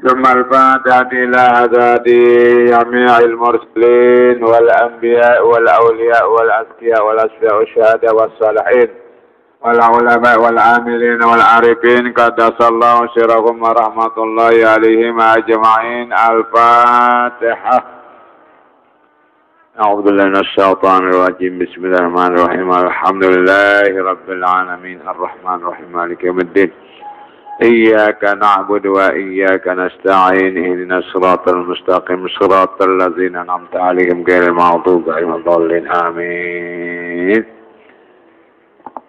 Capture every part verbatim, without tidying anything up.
ثم الفاتحة إلى حضرة جميع المرسلين والأنبياء والأولياء والأذكياء والأصفياء والشهداء والصالحين والعلماء والعاملين والعارفين قدس الله سرهم ورحمة الله عليهم أجمعين. الفاتحة. أعوذ بالله من الشيطان الرجيم. بسم الله الرحمن الرحيم. الحمد لله رب العالمين. الرحمن الرحيم. مالك يوم الدين. إياك نعبد وإياك نستعين. اهدنا الصراط المستقيم. صراط الذين أنعمت عليهم غير المغضوب عليهم ولا الضالين. آمين.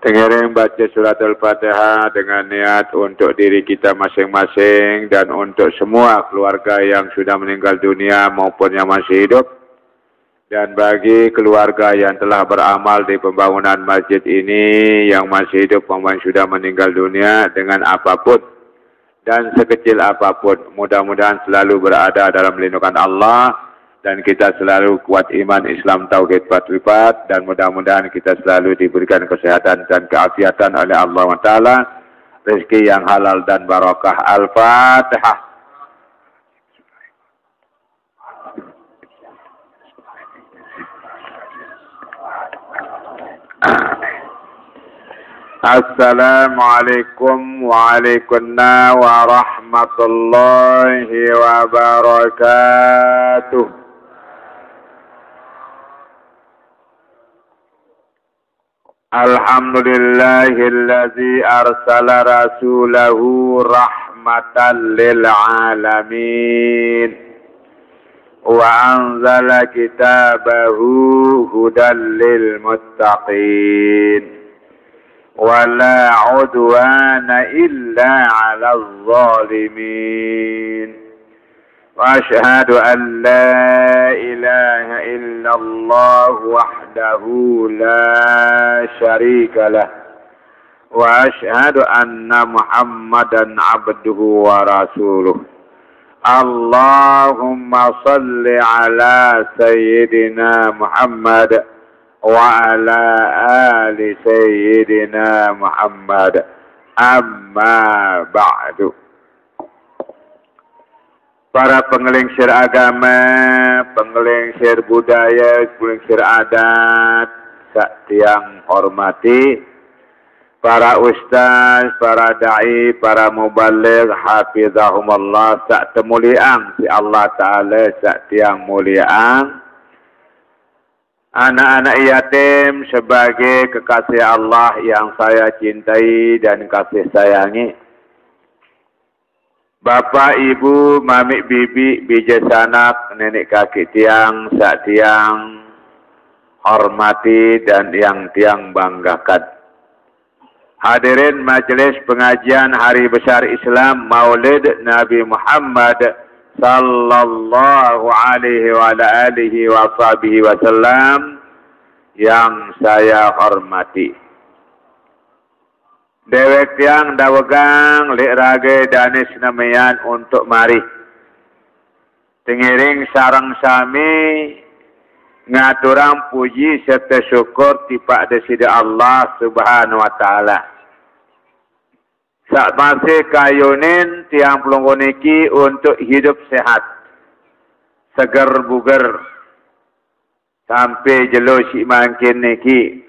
Dengerin baca surat Al-Fatihah dengan niat untuk diri kita masing-masing dan untuk semua keluarga yang sudah meninggal dunia maupun yang masih hidup. Dan bagi keluarga yang telah beramal di pembangunan masjid ini, yang masih hidup maupun sudah meninggal dunia, dengan apapun dan sekecil apapun, mudah-mudahan selalu berada dalam lindungan Allah dan kita selalu kuat iman Islam tauhid empat sifat, dan mudah-mudahan kita selalu diberikan kesehatan dan keafiatan oleh Allah Taala, rezeki yang halal dan barokah. Al-Fatihah. السلام عليكم وعليكم السلام ورحمة الله وبركاته. الحمد لله الذي أرسل رسوله رحمة للعالمين وأنزل كتابه هدى للمتقين ولا عدوان إلا على الظالمين. وأشهد أن لا إله إلا الله وحده لا شريك له، وأشهد أن محمدا عبده ورسوله. اللهم صل على سيدنا محمد وعلى آل سيدنا محمد. أما بعد. Para pengelingsir agama, pengelingsir budaya, pengelingsir adat, sak tiang hormati, para ustaz, para dai, para mubaligh, hafizahumullah, sak temuliang si Allah Taala, sak tiang muliang, anak-anak yatim sebagai kekasih Allah yang saya cintai dan kasih sayangi. Bapak, ibu, mamik, bibik, bija sanak, nenek kakek tiang, sak tiang hormati dan yang tiang banggakan. Hadirin majelis pengajian Hari Besar Islam Maulid Nabi Muhammad sallallahu alaihi wa ala alihi wa sahbihi wasallam yang saya hormati. Dewek tiang dawegang lek raga dane senamian untuk mari. Tengiring sareng sami ngaturang puji serta syukur tipak Desida Allah Subhanahu wa Taala. Sak masih kayunin tiang pelungguh niki untuk hidup sehat, seger buger, sampai jelo sik mangkin niki.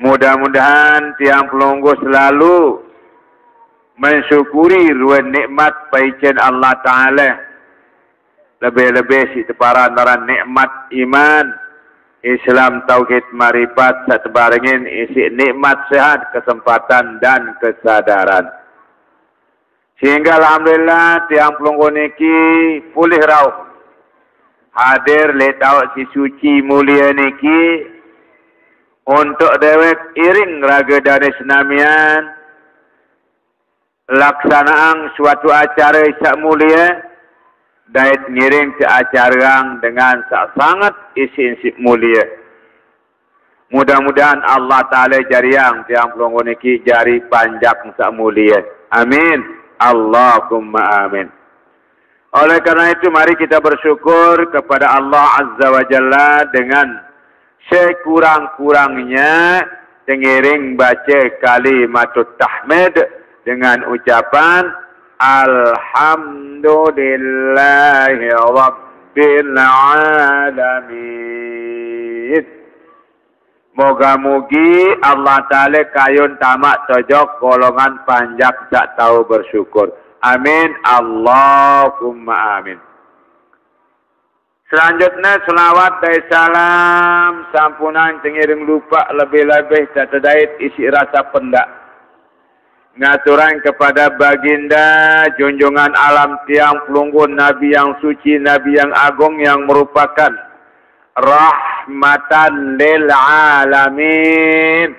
Mudah-mudahan tiang pelungguh selalu mensyukuri ruan nikmat paicen Allah Taala. Lebih-lebih sik teparan-taran nikmat iman, Islam, tauhid, marifat, sak tebarengin isik nikmat sehat, kesempatan dan kesadaran. Sehingga alhamdulillah tiang pelungguh niki pulih rauh hadir lek tauk si suci mulia niki untuk dewek iring raga dane senamian laksanaang suatu acara sak mulia, dait ngiring ke acaraang dengan sak sangat isik-isik mulia. Mudah-mudahan Allah Taala jariang tiang pelungguh niki jari panjak sak mulia. Amin. Allahumma amin. Oleh karena itu, mari kita bersyukur kepada Allah Azza wa Jalla dengan sekurang-kurangnya tengiring baca kalimatut tahmid dengan ucapan Alhamdulillahi Rabbil Alamin. Moga-mugi Allah Ta'ala kayun tamak tojok golongan panjak sak tau bersyukur. Amin. Allahumma amin. Selanjutnya, selawat dan salam sampunan tengiring lupa, lebih-lebih tak tedait isi rasa pendak. Ngaturan kepada baginda junjungan alam, tiang pelungguh, Nabi yang suci, Nabi yang agung, yang merupakan rahmatan lil alamin,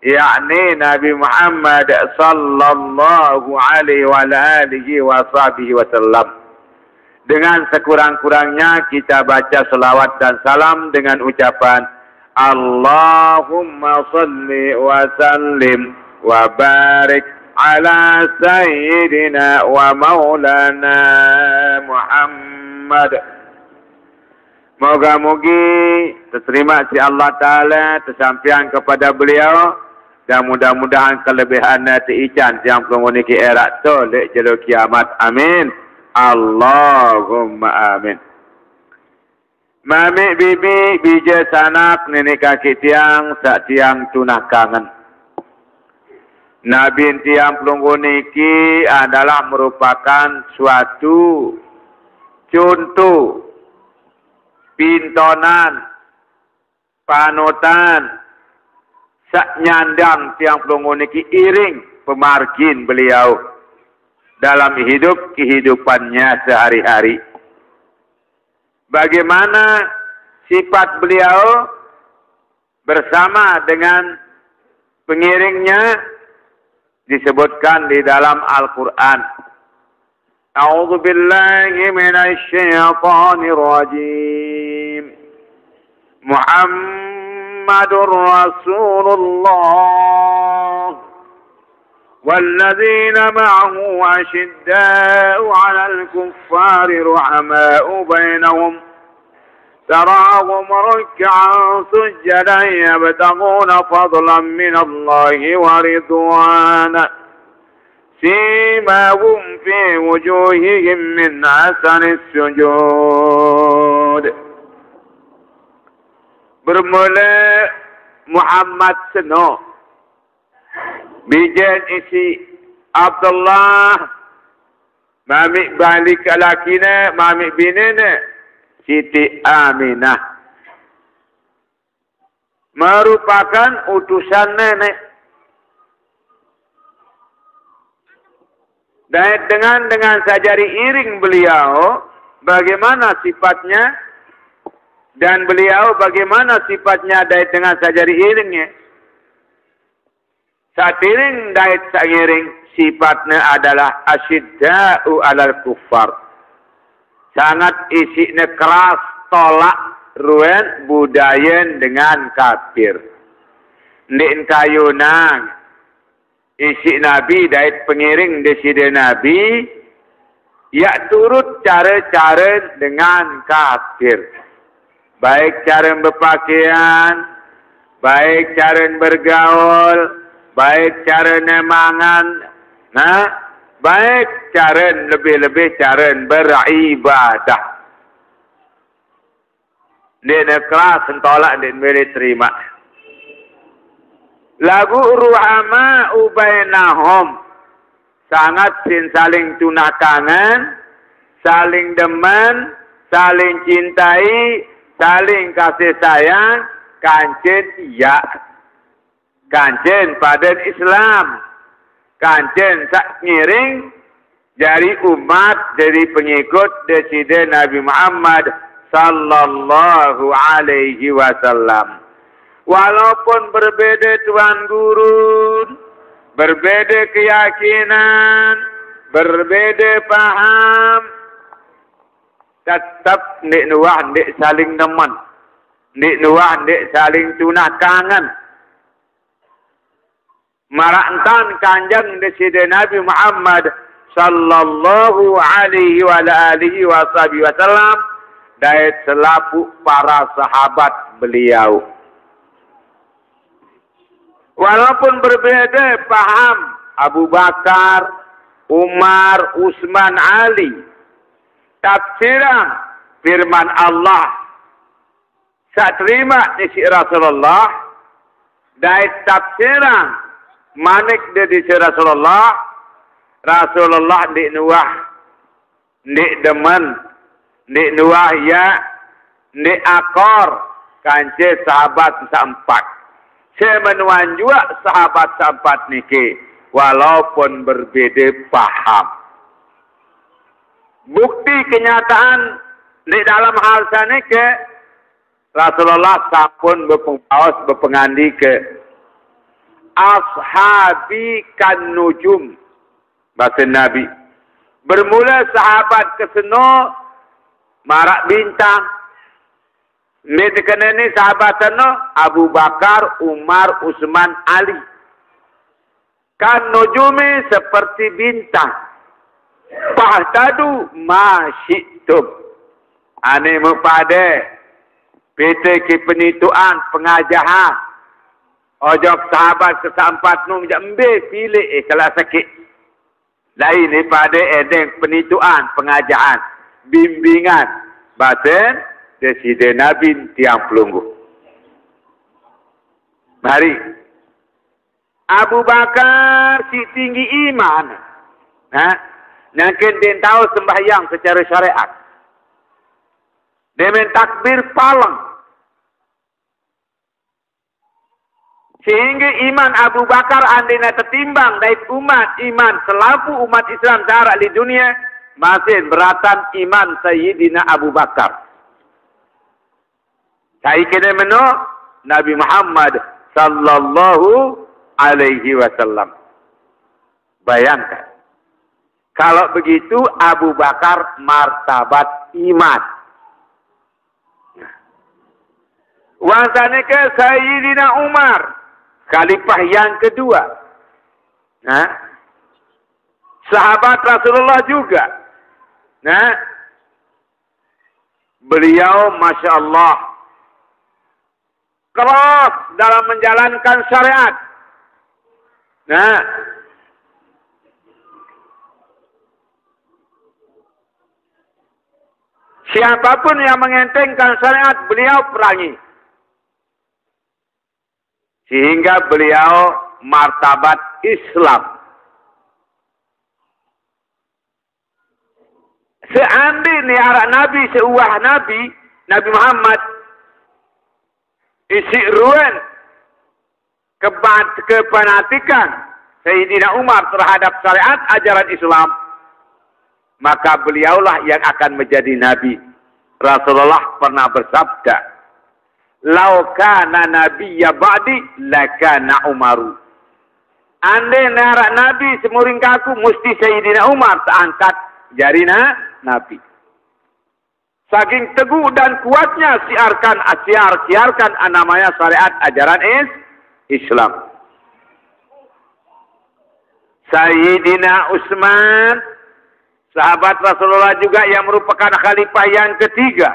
yakni Nabi Muhammad sallallahu alaihi wa alihi wa sahbihi wasallam. Dengan sekurang-kurangnya kita baca selawat dan salam dengan ucapan, Allahumma salli wa sallim wa barik ala sayyidina wa maulana Muhammad. Moga-mogi terima si Allah Ta'ala tersampian kepada beliau, dan mudah-mudahan kelebihan nanti ican tiang pelungguh niki erak tolek jelo kiamat. Amin. Allahumma amin. Mamik bibi, bija sanak, nenek kakek tiang, sak tiang tunah kangen. Nabi tiang pelungguh niki adalah merupakan suatu contoh, pintonan, panutan, sak nyandang tiang pelungguh niki iring pemargin beliau dalam hidup kehidupannya sehari-hari. Bagaimana sifat beliau bersama dengan pengiringnya disebutkan di dalam Al-Quran. A'udzu billahi minasy syaithanir rajim. Muhammadur Rasulullah. والذين معه أشداء على الكفار رحماء بينهم تراهم ركعا سجدا يبتغون فضلا من الله ورضوانا سيماهم في وجوههم من أثر السجود. Bermula Muhammad seno. Bijen isi Abdullah, mamik balik lakine, mamik binene Siti Aminah. Merupakan utusan nenek. Dan dengan, dengan sajari iring beliau, bagaimana sifatnya, dan beliau bagaimana sifatnya dait dengan sajari iringnya. Satiring dait sangiring sifatnya adalah asyidda'u alal kufar. Sangat isiknya keras tolak ruen budayen dengan kafir. Ndik kayunang isik Nabi dait pengiring deside Nabi, yak turut care-care dengan kafir. Baik care berpakaian, baik care bergaul, baik care nemangan, nah, baik care lebih-lebih care beribadah. Ndik ne keras sentolak ndik milih terima. Lagu ruhama ubainahum. Sangat sin saling tunah kangen, saling demen, saling cintai, saling kasih sayang, kancen iya. Kancen paden Islam. Kancen sak ngiring jari umat, jari pengikut deside Nabi Muhammad sallallahu alaihi wasallam. Walaupun berbeda tuan gurun, berbeda keyakinan, berbeda paham, tetap ndik nuah ndik saling nemen, ndik nuah ndik saling tunah kangen. Marak entan kanjeng deside Nabi Muhammad sallallahu alaihi wa alihi wa sahbihi wasallam dait selapuq para sahabat beliau. Walaupun berbeda paham Abu Bakar, Umar, Usman, Ali. Tafsiran firman Allah. Saterima ni si Rasulullah, dait tafsiran manik de di si Rasulullah, Rasulullah ndeq nuah, ndeq demen, ndeq nuah ie, ndeq akor kance sahabat seempat. Semenuan juaq sahabat seempat niki, walaupun berbede paham. Bukti kenyataan leq dalem hal sanike, Rasulullah sampun bepengaos, bepengandike, "Ashabi kan nujum," base Nabi. Bermule sahabat keseno maraq bintang. Mbe tekenene sahabat seno? Abu Bakar, Umar, Usman, Ali. Kan nujumi seperti bintang. Fahtadu ma syi'tum. Ane mepade, pete ki penituan pengajahan. Ojok sahabat kesempat nu jaq mbe pileq, eh, kala sekeq. Lain ipade edeng penituan pengajahan, bimbingan, basen Deside Nabi tiang pelungguh. Mari. Abu Bakar siq tinggi iman. Nah, nangken ndeq tao sembahyang secare syariat. Demen takbir paleng. Sehingge iman Abu Bakar andene tetimbang dait umat, iman selapuq umat Islam saq araq leq dunie, masih beratan iman Sayyidina Abu Bakar. Sai kene meno Nabi Muhammad sallallahu alaihi wasallam. Bayangkan, kalau begitu Abu Bakar martabat iman. Nah, wangsanike Sayyidina Umar, khalifah yang kedua. Nah, sahabat Rasulullah juga. Nah, beliau, Masya Allah, keras dalam menjalankan syariat. Nah, siapapun yang mengentengkan syariat, beliau perangi. Sehingga beliau martabat Islam. Seandene araq nabi seuwah nabi, Nabi Muhammad, isiq ruen kebat-, kefanatikan Sayyidina Umar terhadap syariat ajaran Islam, maka beliaulah yang akan menjadi nabi. Rasulullah pernah bersabda, "Lau kana nabiyya ba'di lakana Umaru." Andene araq nabi semuring kaku, musti Sayyidina Umar teangkat jari na-, nabi. Saking teguh dan kuatnya siarkan, siar, siarkan namanya syariat ajaran is-, Islam. Sayyidina Utsman, sahabat Rasulullah juga yang merupakan khalifah yang ketiga.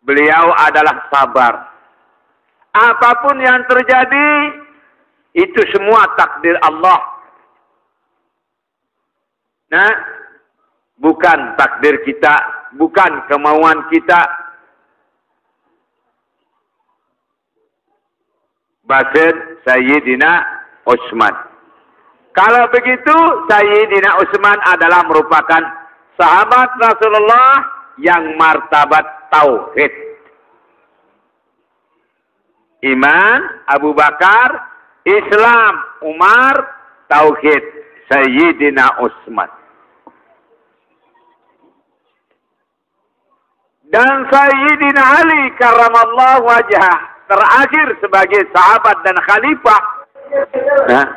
Beliau adalah sabar. Apapun yang terjadi, itu semua takdir Allah. Nah, bukan takdir kita, bukan kemauan kita. Basen Sayyidina Utsman. Kalau begitu, Sayyidina Utsman adalah merupakan sahabat Rasulullah yang martabat tauhid. Iman, Abu Bakar, Islam, Umar, tauhid, Sayyidina Utsman. Dan Sayyidina Ali karramallahu wajhah terakhir sebagai sahabat dan khalifah. Nah,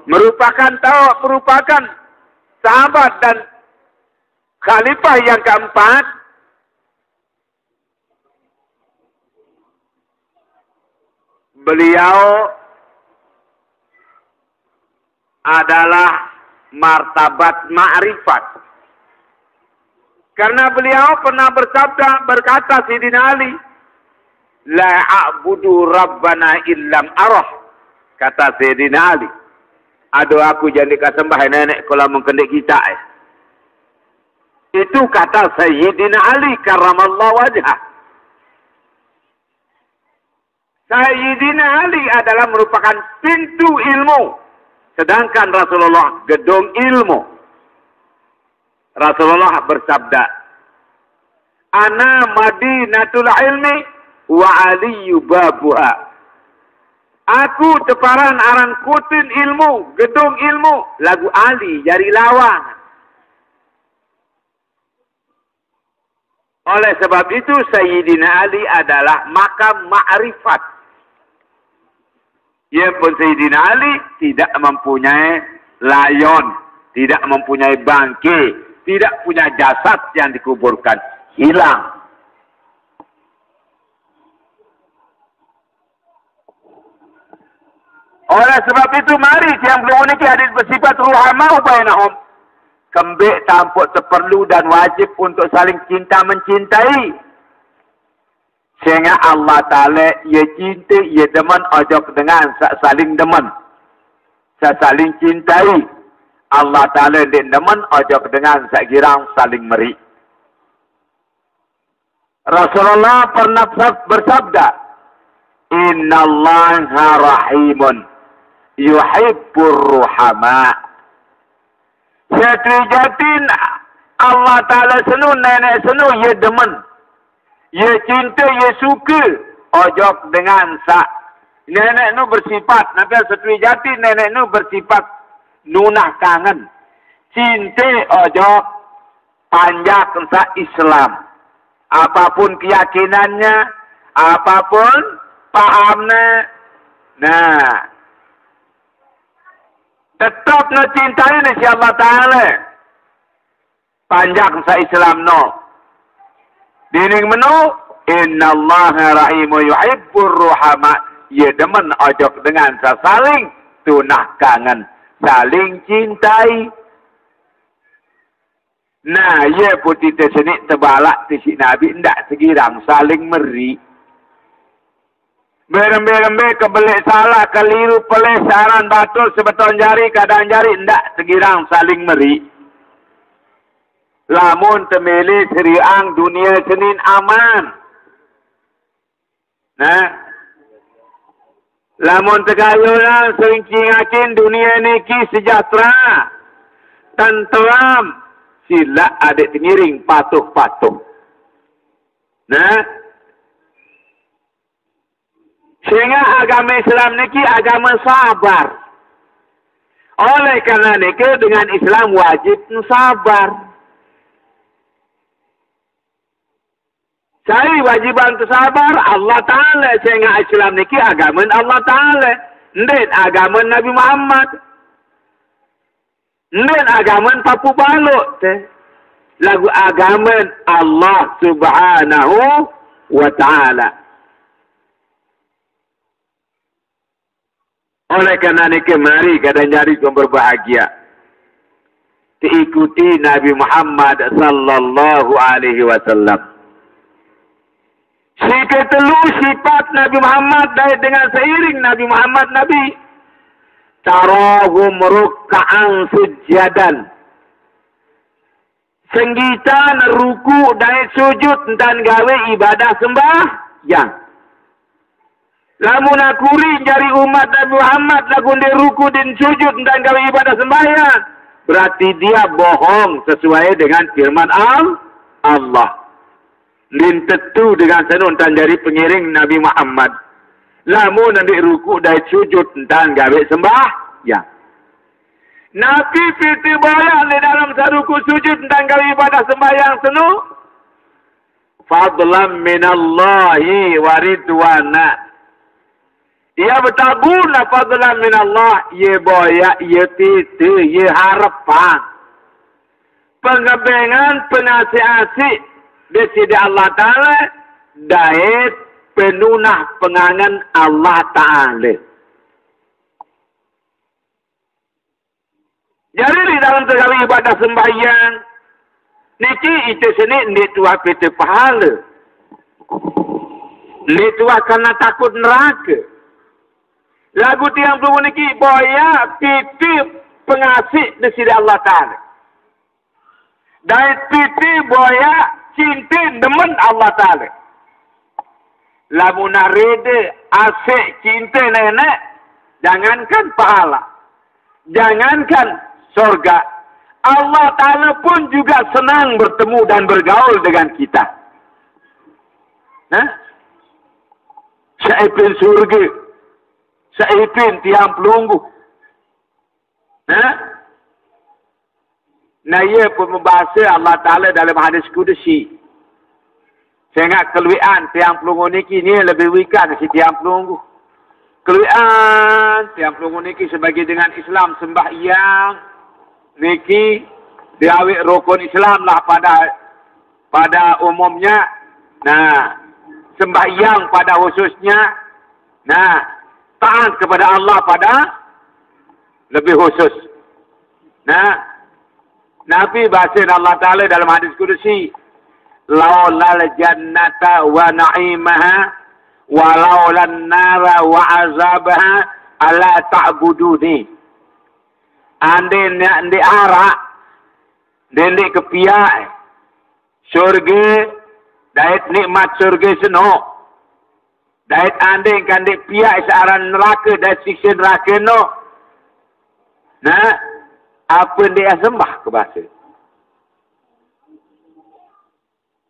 merupakan tau-, merupakan sahabat dan khalifah yang keempat. Beliau adalah martabat ma'rifat. Karena beliau pernah bersabda, berkata Sayyidina Ali, "La a'budu rabbana illam arah." Kata Sayyidina Ali, "Aduh, aku jangan dikasembah nenek kalau mengkendik kita, eh." Itu kata Sayyidina Ali karramallahu wajhah. Sayyidina Ali adalah merupakan pintu ilmu, sedangkan Rasulullah gedung ilmu. Rasulullah bersabda, "Ana madinatul ilmi wa aliyu babuha." Aku teparan aran kutin ilmu, gedung ilmu, lagu Ali jari lawang. Oleh sebab itu, Sayyidina Ali adalah makam makrifat. Ya pun Sayyidina Ali tidak mempunyai layon, tidak mempunyai bangke, tidak punya jasad yang dikuburkan. Hilang. Oleh sebab itu, mari tiang pelungguh niki adik bersifat ruhama bainahum. Kembik tampuk teperlu dan wajib untuk saling cinta mencintai. Sehingga Allah Ta'ala ia cinta, ia demen ojok dengan sa-, saling demen. Sa-, saling cintai. Allah Ta'ala dia demen ojok dengan sak girang saling meri. Rasulullah pernah bersab-, bersabda, "Innallaha rahimun yuhibbur ruhama." Setujatin Allah Ta'ala senu, nenek senu, ia demen. Ia cinta, ia suka. Ojok dengan sak. Nenek nu bersifat, nampak setujatin nenek nu bersifat nunah kangen. Cinta ojok panjak sa Islam. Apapun keyakinannya, apapun pahamnya, nah, tetap no cintai ni si Allah Ta'ala. Panjak sa Islam no. Dining menu, "Innallaha rahimu yuhibbur ruhama." Ia demen ojok dengan sasaling tunah kangen, saling cintai. Nah, ia putih tesenik tebalak ti si Nabi ndak tegirang saling meri. Berembe-rembe kebelik salah, keliru, peleh, saran, batul, sebeton jari, kadang jari, ndak tegirang saling meri. Lamun temele seriang dunia senin aman. Nah, lamun tegayunan seringkingakin dunia niki sejahtera, tenteram, sila adik tengiring patuh-patuh. Nah, sehingga agama Islam niki agama sabar. Oleh karena niki dengan Islam wajib sabar. Saya wajiban tu sabar Allah Ta'ala, sehingga Islam niki agama Allah Ta'ala. Ndak agama Nabi Muhammad. Ndak agama papu baluk teh. Lagu agama Allah Subhanahu wa Ta'ala. Oleh karena niki mari kadang jari kau berbahagia. Diikuti Nabi Muhammad sallallahu alaihi wasallam. Siketelu sifat Nabi Muhammad dait dengan seiring Nabi Muhammad Nabi. Tarahum rukka'an sujjadan. Senggitan ruku dait sujud entan gawe ibadah sembahyang. Lamun akuri jari umat Nabi Muhammad lagu nde ruku din sujud entan gawe ibadah sembahyang, berarti dia bohong sesuai dengan firman Al-, Allah. Din tetu dengan senu entan jari pengiring Nabi Muhammad. Lamun ndik ruku dait sujud entan gawe sembahyang. Napi piti boyak di dalam saruku sujud entan gawe ibadah sembahyang senu? Fadlan minallahi wa ridwana. Ia bertabuna fadlan minallah, ia boyak, ia piti, ia harapan. Pengebengan pengasih-asih di sidi Allah Ta'ala, dait penunah pengangen Allah Ta'ala. Jadi di dalam segala ibadah sembahyang, niki Ti ite sini ndeq tuah pete pahale. Ndeq tuah karena takut nerake. Laguq tiang pelungguh niki boyaq piti pengasih Deside Allah Taala. Dait piti boyaq cinte demen Allah Taala. Lamun rede, asik, cinte neneq, jangankan pahala, jangankan sorga, Allah Taala pun juga senang bertemu dan bergaul dengan kita. Nah, saq ipin surge, saq ipin tiang pelungguh. Nah, nah, ie pun bebase Allah Taala dalem hadis kudusi. Sengaq keluiqan tiang pelungguh niki nie lebih wikan siq tiang pelungguh. Keluiqan tiang pelungguh niki sebagai dengan Islam sembahyang niki diaweq rukun Islam lah pada, pada umumnya. Nah, sembahyang pada khususnya. Nah, taat kepada Allah pada lebih khusus. Nah, Nabi basen Allah Taala dalam hadis kudusi, "Laulal jannata wa na'imaha, wa laulan nara wa azabaha, ala ta'buduni." Ande ndeq, ndeq araq, ndeq, ndeq kepiaq surge dait nikmat surge seno, dait ande engke ndeq piaq saq aran nerake dait sikse nerake no. Nah, ape ndeq sembah kebase?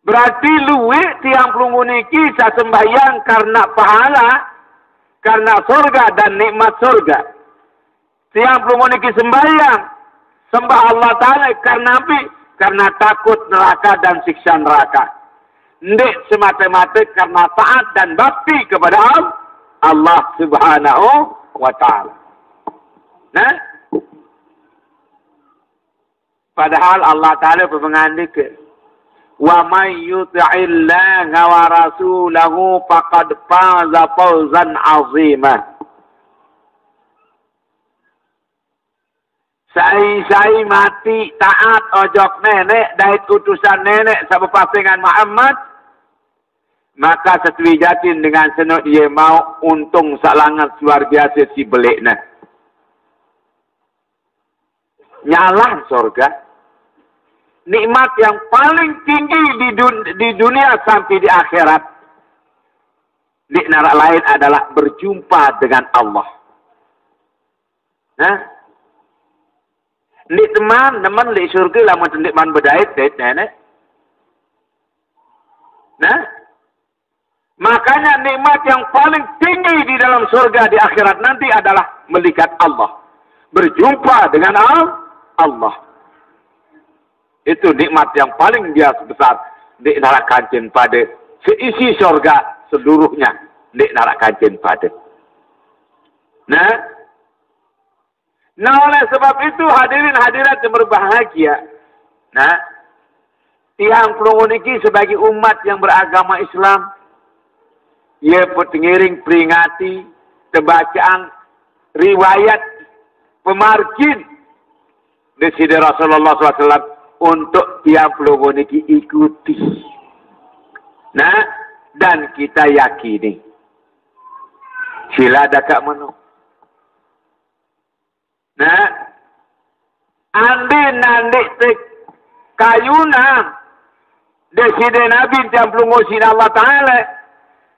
Berarti lueq tiang pelungguh niki saq sembahyang karena pahala, karena sorga dan nikmat sorga. Tiang pelungguh niki sembahyang, sembah Allah Taala karena ape? Karena takut neraka dan siksa neraka. Ndeq semate-mate karena taat dan bakti kepada Al-, Allah Subhanahu wa Taala. Nah, padahal Allah Taala pemengandike, "Wa may yuti'illaha wa rasulahu faqad faza fawzan azima." Sai-sai mati taat ojok Neneq dait utusan Neneq saq bepasengan Muhammad, maka setuwi jatin dengan seno ie mauq untung saq langet luar biase siq beleqne. Nyalah sorga. Nikmat yang paling tinggi di dun-, di dunia sampai di akhirat. Ndeq naraq lain adalah berjumpa dengan Allah. Nah, ndeq teman, nemen leq surge lamun ndeqman bedait dait Neneq. Nah, makanya nikmat yang paling tinggi di dalam surga di akhirat nanti adalah melihat Allah, berjumpa dengan Al-, Allah. Itu nikmat yang paling biasa besar. Ndeq naraq kancen pade. Seisi sorga seluruhnya ndeq naraq kancen pade. Nah, nah, oleh sebab itu, hadirin hadirat yang berbahagia, nah, tiang pelungguh niki sebagai umat yang beragama Islam, ie pun tengiring peringati, tebacaan riwayat pemargin Deside Rasulullah sallallahu alaihi wasallam untuk tiang pelungguh niki ikuti. Nah, dan kita yakini. Sila dakaq meno. Nah, ande nandeq tekayunang Deside Nabi tiang pelungguh siq Allah Taala,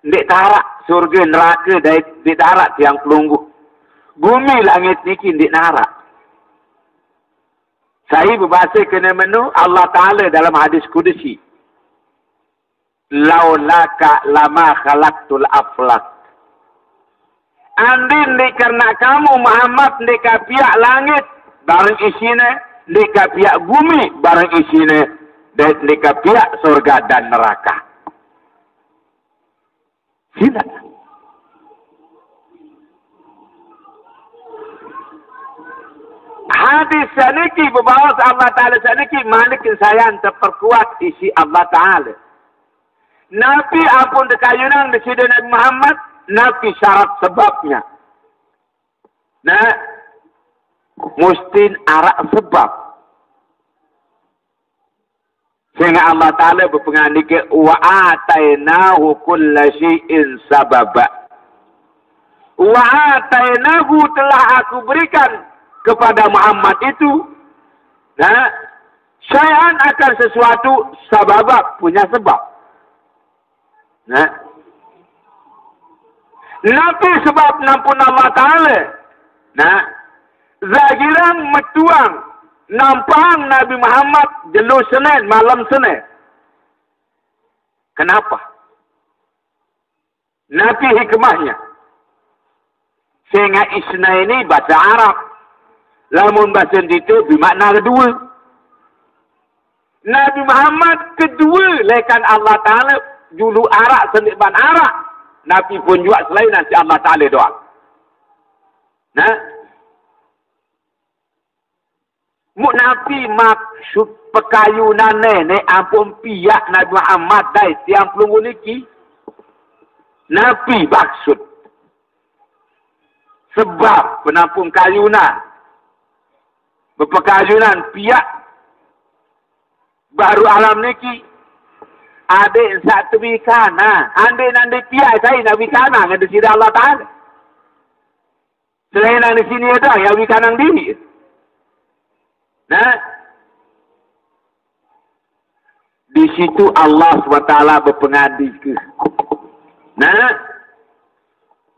ndeq taraq surge nerake dait ndeq taraq tiang pelungguh. Gumi langit niki ndeq naraq. Sai bebase kene meno Allah Taala dalam hadis kudusi, "Laulaka lama khalaqtul aflak." Andin ndeq karena kamu, Muhammad, ndeq kapiaq langit bareng isine, ndeq kapiaq gumi bareng isine, dait ndeq kapiaq sorga dan neraka. Sila. Hadis saniki bebaos Allah Taala saniki malik sayan teperkuat isiq Allah Taala. Napi ampun tekayunang Deside Nabi Muhammad, napi syarat sebabnya? Nah, mustin araq sebab. Sehingga Allah Ta'ala berpengandika, "Wa atainahu kulla syai'in sababa." "Wa atainahu," telah aku berikan kepada Muhammad itu, nah, syai'an, akan sesuatu, sababa, punya sebab. Nah. Napi sebab nyampun Allah Ta'ala? Nah. Zahiran metuang nampang Nabi Muhammad jelo Senin, malam Senin. Kenapa? Napi hikmahnya? Sehingga Isnaini bahasa Arab. Lamun bahasa Indonesia bermakna kedua. Nabi Muhammad kedua lekan Allah Ta'ala, julu arak senik ban arak. Napi pun juga selain nanti Allah Ta'ala doang. Nah, mu napi maksud pekayunan nenek ampun piak Nabi Muhammad dai tiang pelunggu niki? Napi maksud? Sebab penampung kayunan, bepekayunan piak baru alam niki. Adik sak tebi kana, ande nande piak saya nak bi kana ngan sida Allah Ta'ala. Selain di sini ada yang bi kanang diri. Nah, di situ Allah subhanahu wa taala berpengandika. Nah,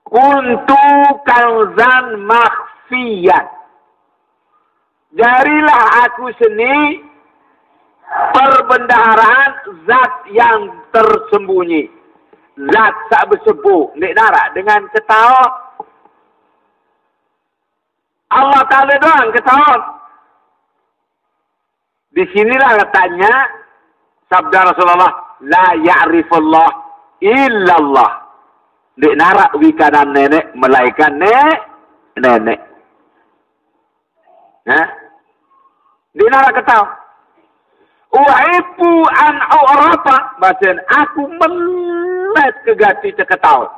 kuntu kanzan makhfiyan. Jarilah aku seni perbendaharaan zat yang tersembunyi. Zat sak besebu, ndik narak dengan ketawa. Allah Ta'ala doang ketawa. Di sinilah letaknya sabda Rasulullah, "La ya'rifullah illallah." Ndik narak wikanan nenek, melainkan nek, nenek. Nah, ndik narak ketawa. "Uhibbu an u'rafa," bahasa aku melet ke gati teketawa.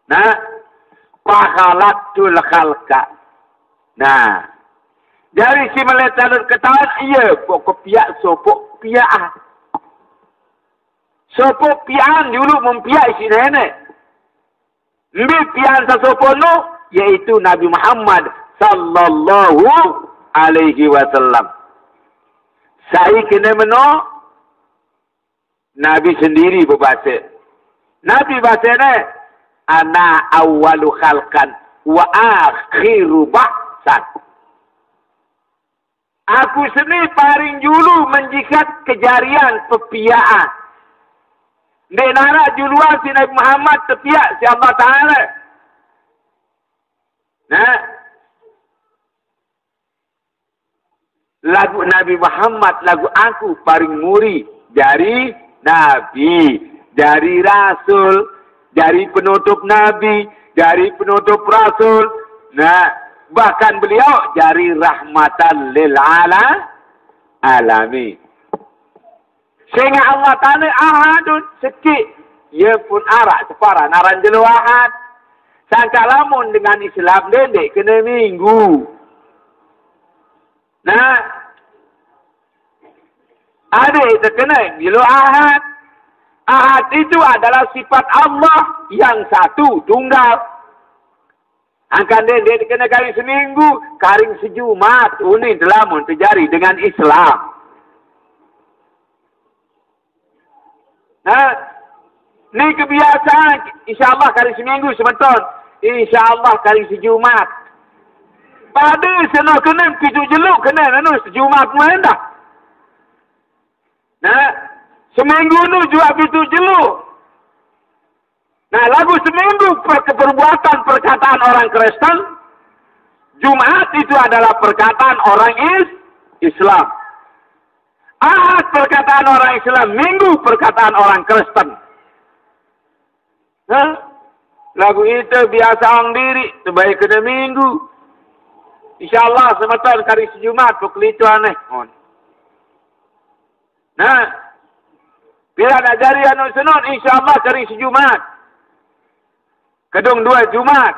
Nah, "fakhalaqtul khalqa." Nah, dari si melet talut ketawa, iya, pok kepiak, sopok piak. Sopok piak, dulu mempiak si nenek. Mbi pian sasopono, yaitu Nabi Muhammad sallallahu alaihi wasallam. Sai kena meno, Nabi sendiri berbahasa. Nabi bahasa ni, "Ana awwalu khalqan wa akhiru ba'san." Aku seni paring julu menjikat kejarian pepiaan. Ndik narak juluan si Nabi Muhammad tepiak si Allah Ta'ala. Nah, lagu Nabi Muhammad, lagu aku paring muri dari Nabi, dari Rasul, dari penutup Nabi, dari penutup Rasul. Nah, bahkan beliau dari rahmatan lil ala-, alamin. Sehingga Allah Ta'ala ahadun, sekik. Ia pun arak separan aran jelo ahad. Sangka lamun dengan Islam dendek kena minggu. Nah, adik terkena jelo ahad. Ahad itu adalah sifat Allah yang satu, tunggal. Angkan dia, dia kena karing seminggu, karing sejumat. Unin telah mun terjadi dengan Islam. Ha? Ni kebiasaan, insya Allah karing seminggu semeton. Insya Allah karing sejumat. Pada seno kena pitu jeluk kena anu sejumat main dah. Nah, seminggu nu juga pitu jeluk. Nah, lagu seminggu per-, perbuatan perkataan orang Kristen, Jumat itu adalah perkataan orang is-, Islam. Ahad perkataan orang Islam, Minggu perkataan orang Kristen. Hah? Lagu itu biasa orang diri, sebaik kena Minggu. Insya Allah semeton kari sejumat pukul itu aneh. Nah, bila nak jari anu senun, insya Allah kari sejumat. Kedung dua Jumat.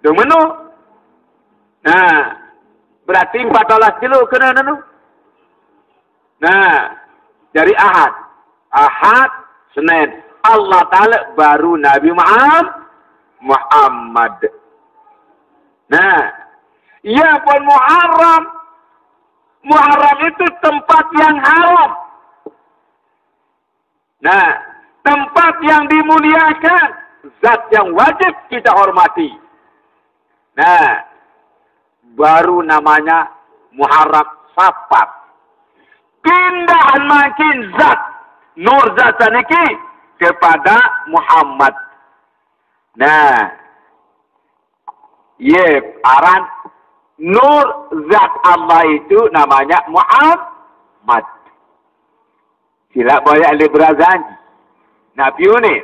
Dung menu. Nah, berarti empat belas kilo kena nenu. Nah, Dari Ahad. Ahad, Senin. Allah Ta'ala baru Nabi Muham-, Muhammad. Nah, ya pun Muharram. Muharram itu tempat yang haram. Nah, tempat yang dimuliakan, zat yang wajib kita hormati. Nah, baru namanya Muharram Safar. Pindah makin zat, nur zat saniki kepada Muhammad. Nah, ye aran nur zat Allah itu namanya Muhammad. Sila boya le berazanji. Nabi une.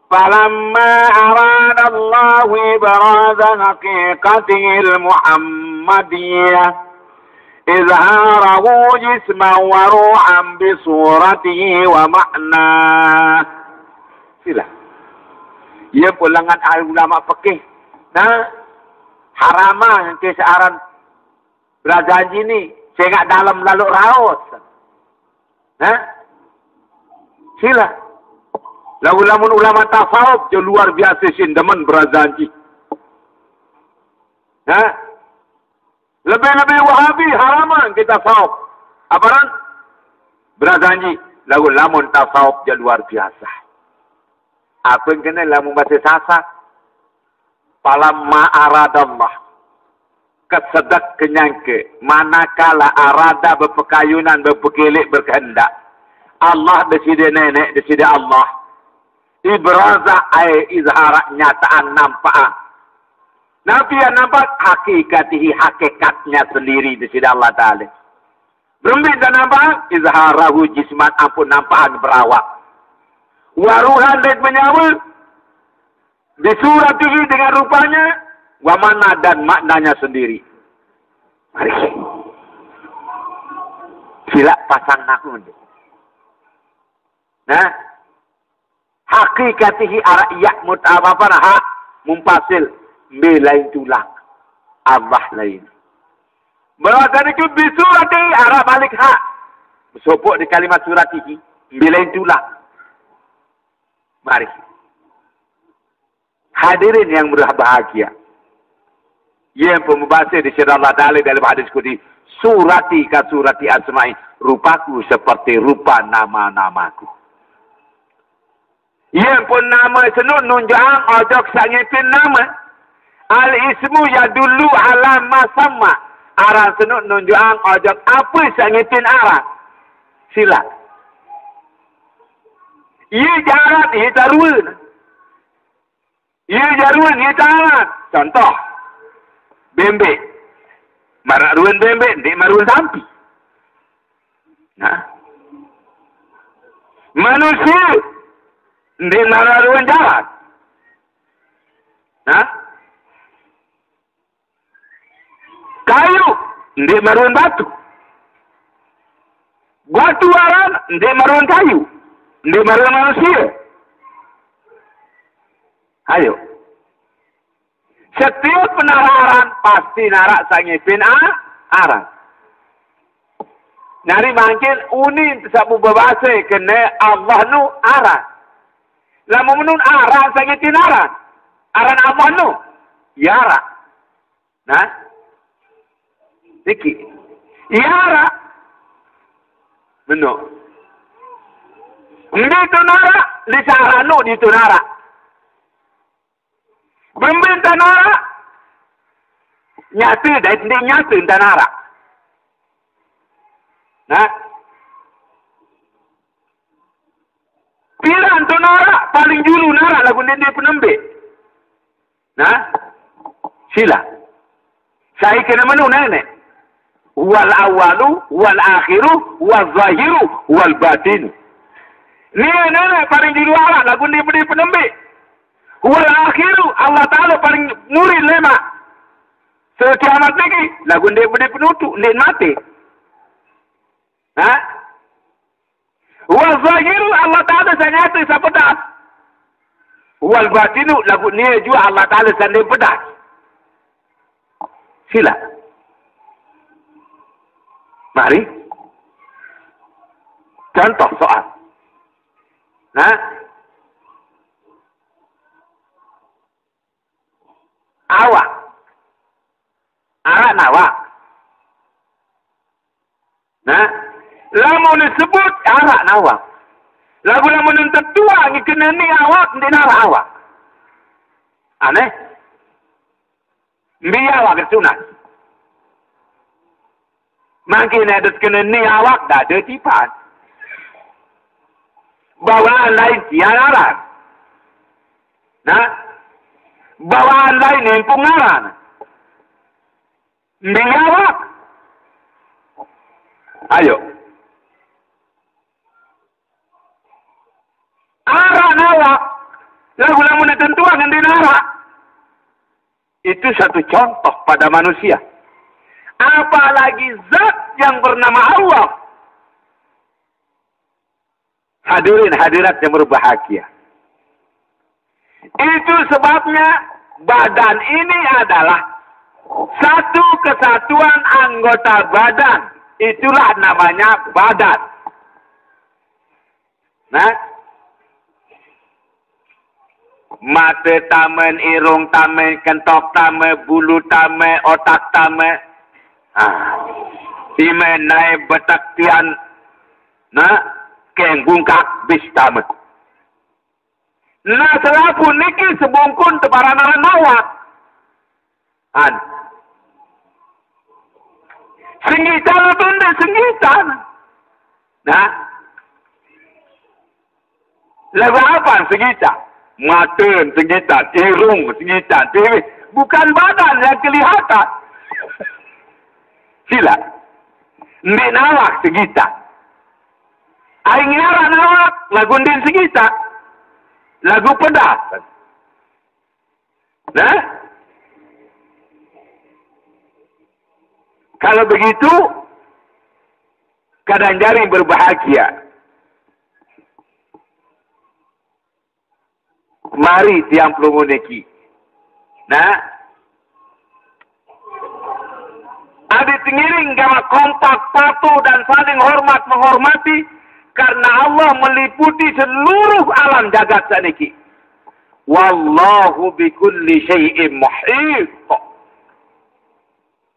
Falamma arada Allahu ibraza haqiqatihil Muhammadiyah izharahu jisman wa ruhan bi suratihi wa ma'na. Sila. Ia pulangan ahli ulama fikih. Nah, haramah ke searan berazanji ni. Sengak dalam lalu raus. Nah, sila. Lalu lamun ulama tasawuf je luar biasa sin demen berazanji. Nah, lebih-lebih Wahabi haraman kita tasawuf. Apa ran? Berazanji. Lalu lamun tasawuf je luar biasa. Apa yang kena lamun bahasa Sasak? Falamma aradallah. Kesedak kenyangke. Manakala arada berpekayunan, berpekilik, berkehendak. Allah deside nenek, deside Allah. Ibraza ai izhara nyataan nampaan. Nabi yang nampak hakikatihi hakikatnya sendiri deside Allah Ta'ala. Berembe tak nampak, izharahu jisman ampun nampaan berawak. Waruhan dan menyawa, disuratihi dengan rupanya, wa ma'na dan maknanya sendiri. Mari. Sila pasang nakun. Nah, hakikatihi arak yak mut apa apa nah, hak mumpasil, mbe lain tulang. Allah lain. Bahwa tadi ke bisurati arak balik hak. Sopok di kalimat suratihi, mbe lain tulang. Mari. Hadirin yang berbahagia. Yang pembahasan di sirah Allah Ta'ala dalam hadis kudi, surati ka surati asma'i, rupaku seperti rupa nama-namaku. Yang pun nama senuk nunjuang ojok sangipin nama. Al ismu yadullu ala ma sama. Arang senuk nunjuang ojok apa sangipin arang. Sila. Ia jarat, ia tarun. Ia jaruan, ia tangan. Contoh, bembek. Marak ruan bembek, ndik maruan sampi. Nah. Manusia, ndik marak ruan jalan. Nah. Kayu, ndik maruan batu. Batu aran, ndik maruan kayu. Ndik maruan manusia. Ayo. Setiap penararan pasti narak sangipin a-, aran. Nari mangkin unin sabu babase kene Allah nu aran. Lamun menun aran sangipin aran. Aran Allah nu. Ya aran. Nah. Niki. Iara. Meno. Mbe tu nara, di sarano di tu nara. Bembe tanara. Nyata dai, nde nyata tanara. Nah. Pira tu nara, paling julu nara lagu nde penembe. Nah, sila. Saya kena menu nenek. Wal awalu, wal akhiru, wal zahiru, wal batinu. Ni nenek paling di luar lagu ni beri penembe. Wal akhiru, Allah Ta'ala paling murid lema. Sekiamat lagi, lagu ni beri penutup, ni mati. Ha? Wal zahiru, Allah Ta'ala sanyata sapedas. Wal batinu, lagu nia jua Allah Ta'ala sandai pedas. Sila. Mari. Contoh soal. Nah, awak. Arak nawak. Nah, lamun disebut arak nawak. Lagu lamun tetua ngikeneni awak, ndeq narak awak. Aneh. Mbe awak kesunat. Mangkin adat keneni awak dade tipan. Bawaan lain tian aran. Nah, bawaan lain empung aran. Mbe awak. Ayo. Arak nawak. Lagu lamun tentuan ngendin arak. Itu satu contoh pada manusia. Apalagi zat yang bernama Allah. Hadirin hadirat yang berbahagia. Itu sebabnya badan ini adalah satu kesatuan anggota badan. Itulah namanya badan. Nah, mate tame, irung tame, kentok tame, bulu tame, otak tame. Ah, ime nae betek tian. Nah, keng bungkak bis tame. Nah, selapuq niki sebungkun teparanan awak. An. Senggitan atau ndak senggitan? Nah. Lagu apa senggitan? Maten senggitan, irung senggitan, tiwih. Bukan badan yang kelihatan. Sila. Ndeq nawak senggitan. Aing arak nawak, lagu ndin senggitan. Lagu pedas. Nah, kalau begitu, kadang jari berbahagia. Mari tiang pelungguh niki. Nah, adeq tengiring gamaq kompak, patuh, dan saling hormat menghormati, karena Allah meliputi seluruh alam jagat saniki. Wallahu bikulli syai'in muhit.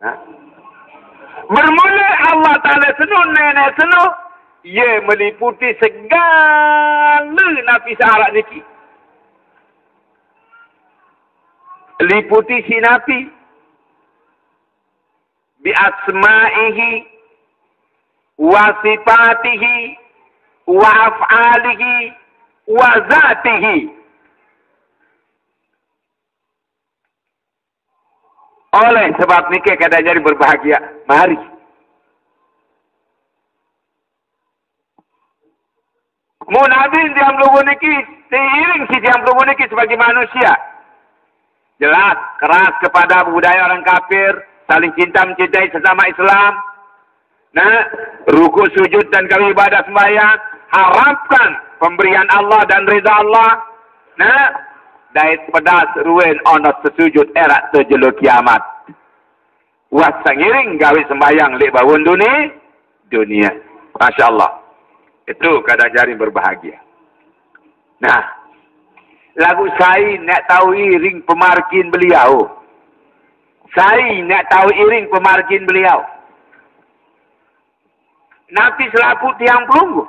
Nah. Bermula Allah Taala seno, Neneq seno, Ie meliputi segale napi saq araq niki. Liputi siq napi? Bi asma'ihi, wa sifatihi, wa af'alihi, wa zatihi. Oleh sebab nike kadang jari berbahagia. Mari. Mun napi tiang pelungguh niki, seiring siq tiang pelungguh niki sebagai manusia. Jelas, keras kepada budaya orang kafir, saling cinta mencintai sesama Islam. Nah, rukuk sujud dan gawe ibadah sembahyang, harapkan pemberian Allah dan rida Allah. Nah, dait pedas ruen onoq tesujut eraq to jelo kiamat. Wah, sengiring gawe sembahyang leq bawon duni-, dunie. Masya Allah. Itu kadang jari berbahagia. Nah, laguq sai ndeq tao iring pemargin beliau. Sai ndeq tao iring pemargin beliau. Napi selapuq tiang pelungguh?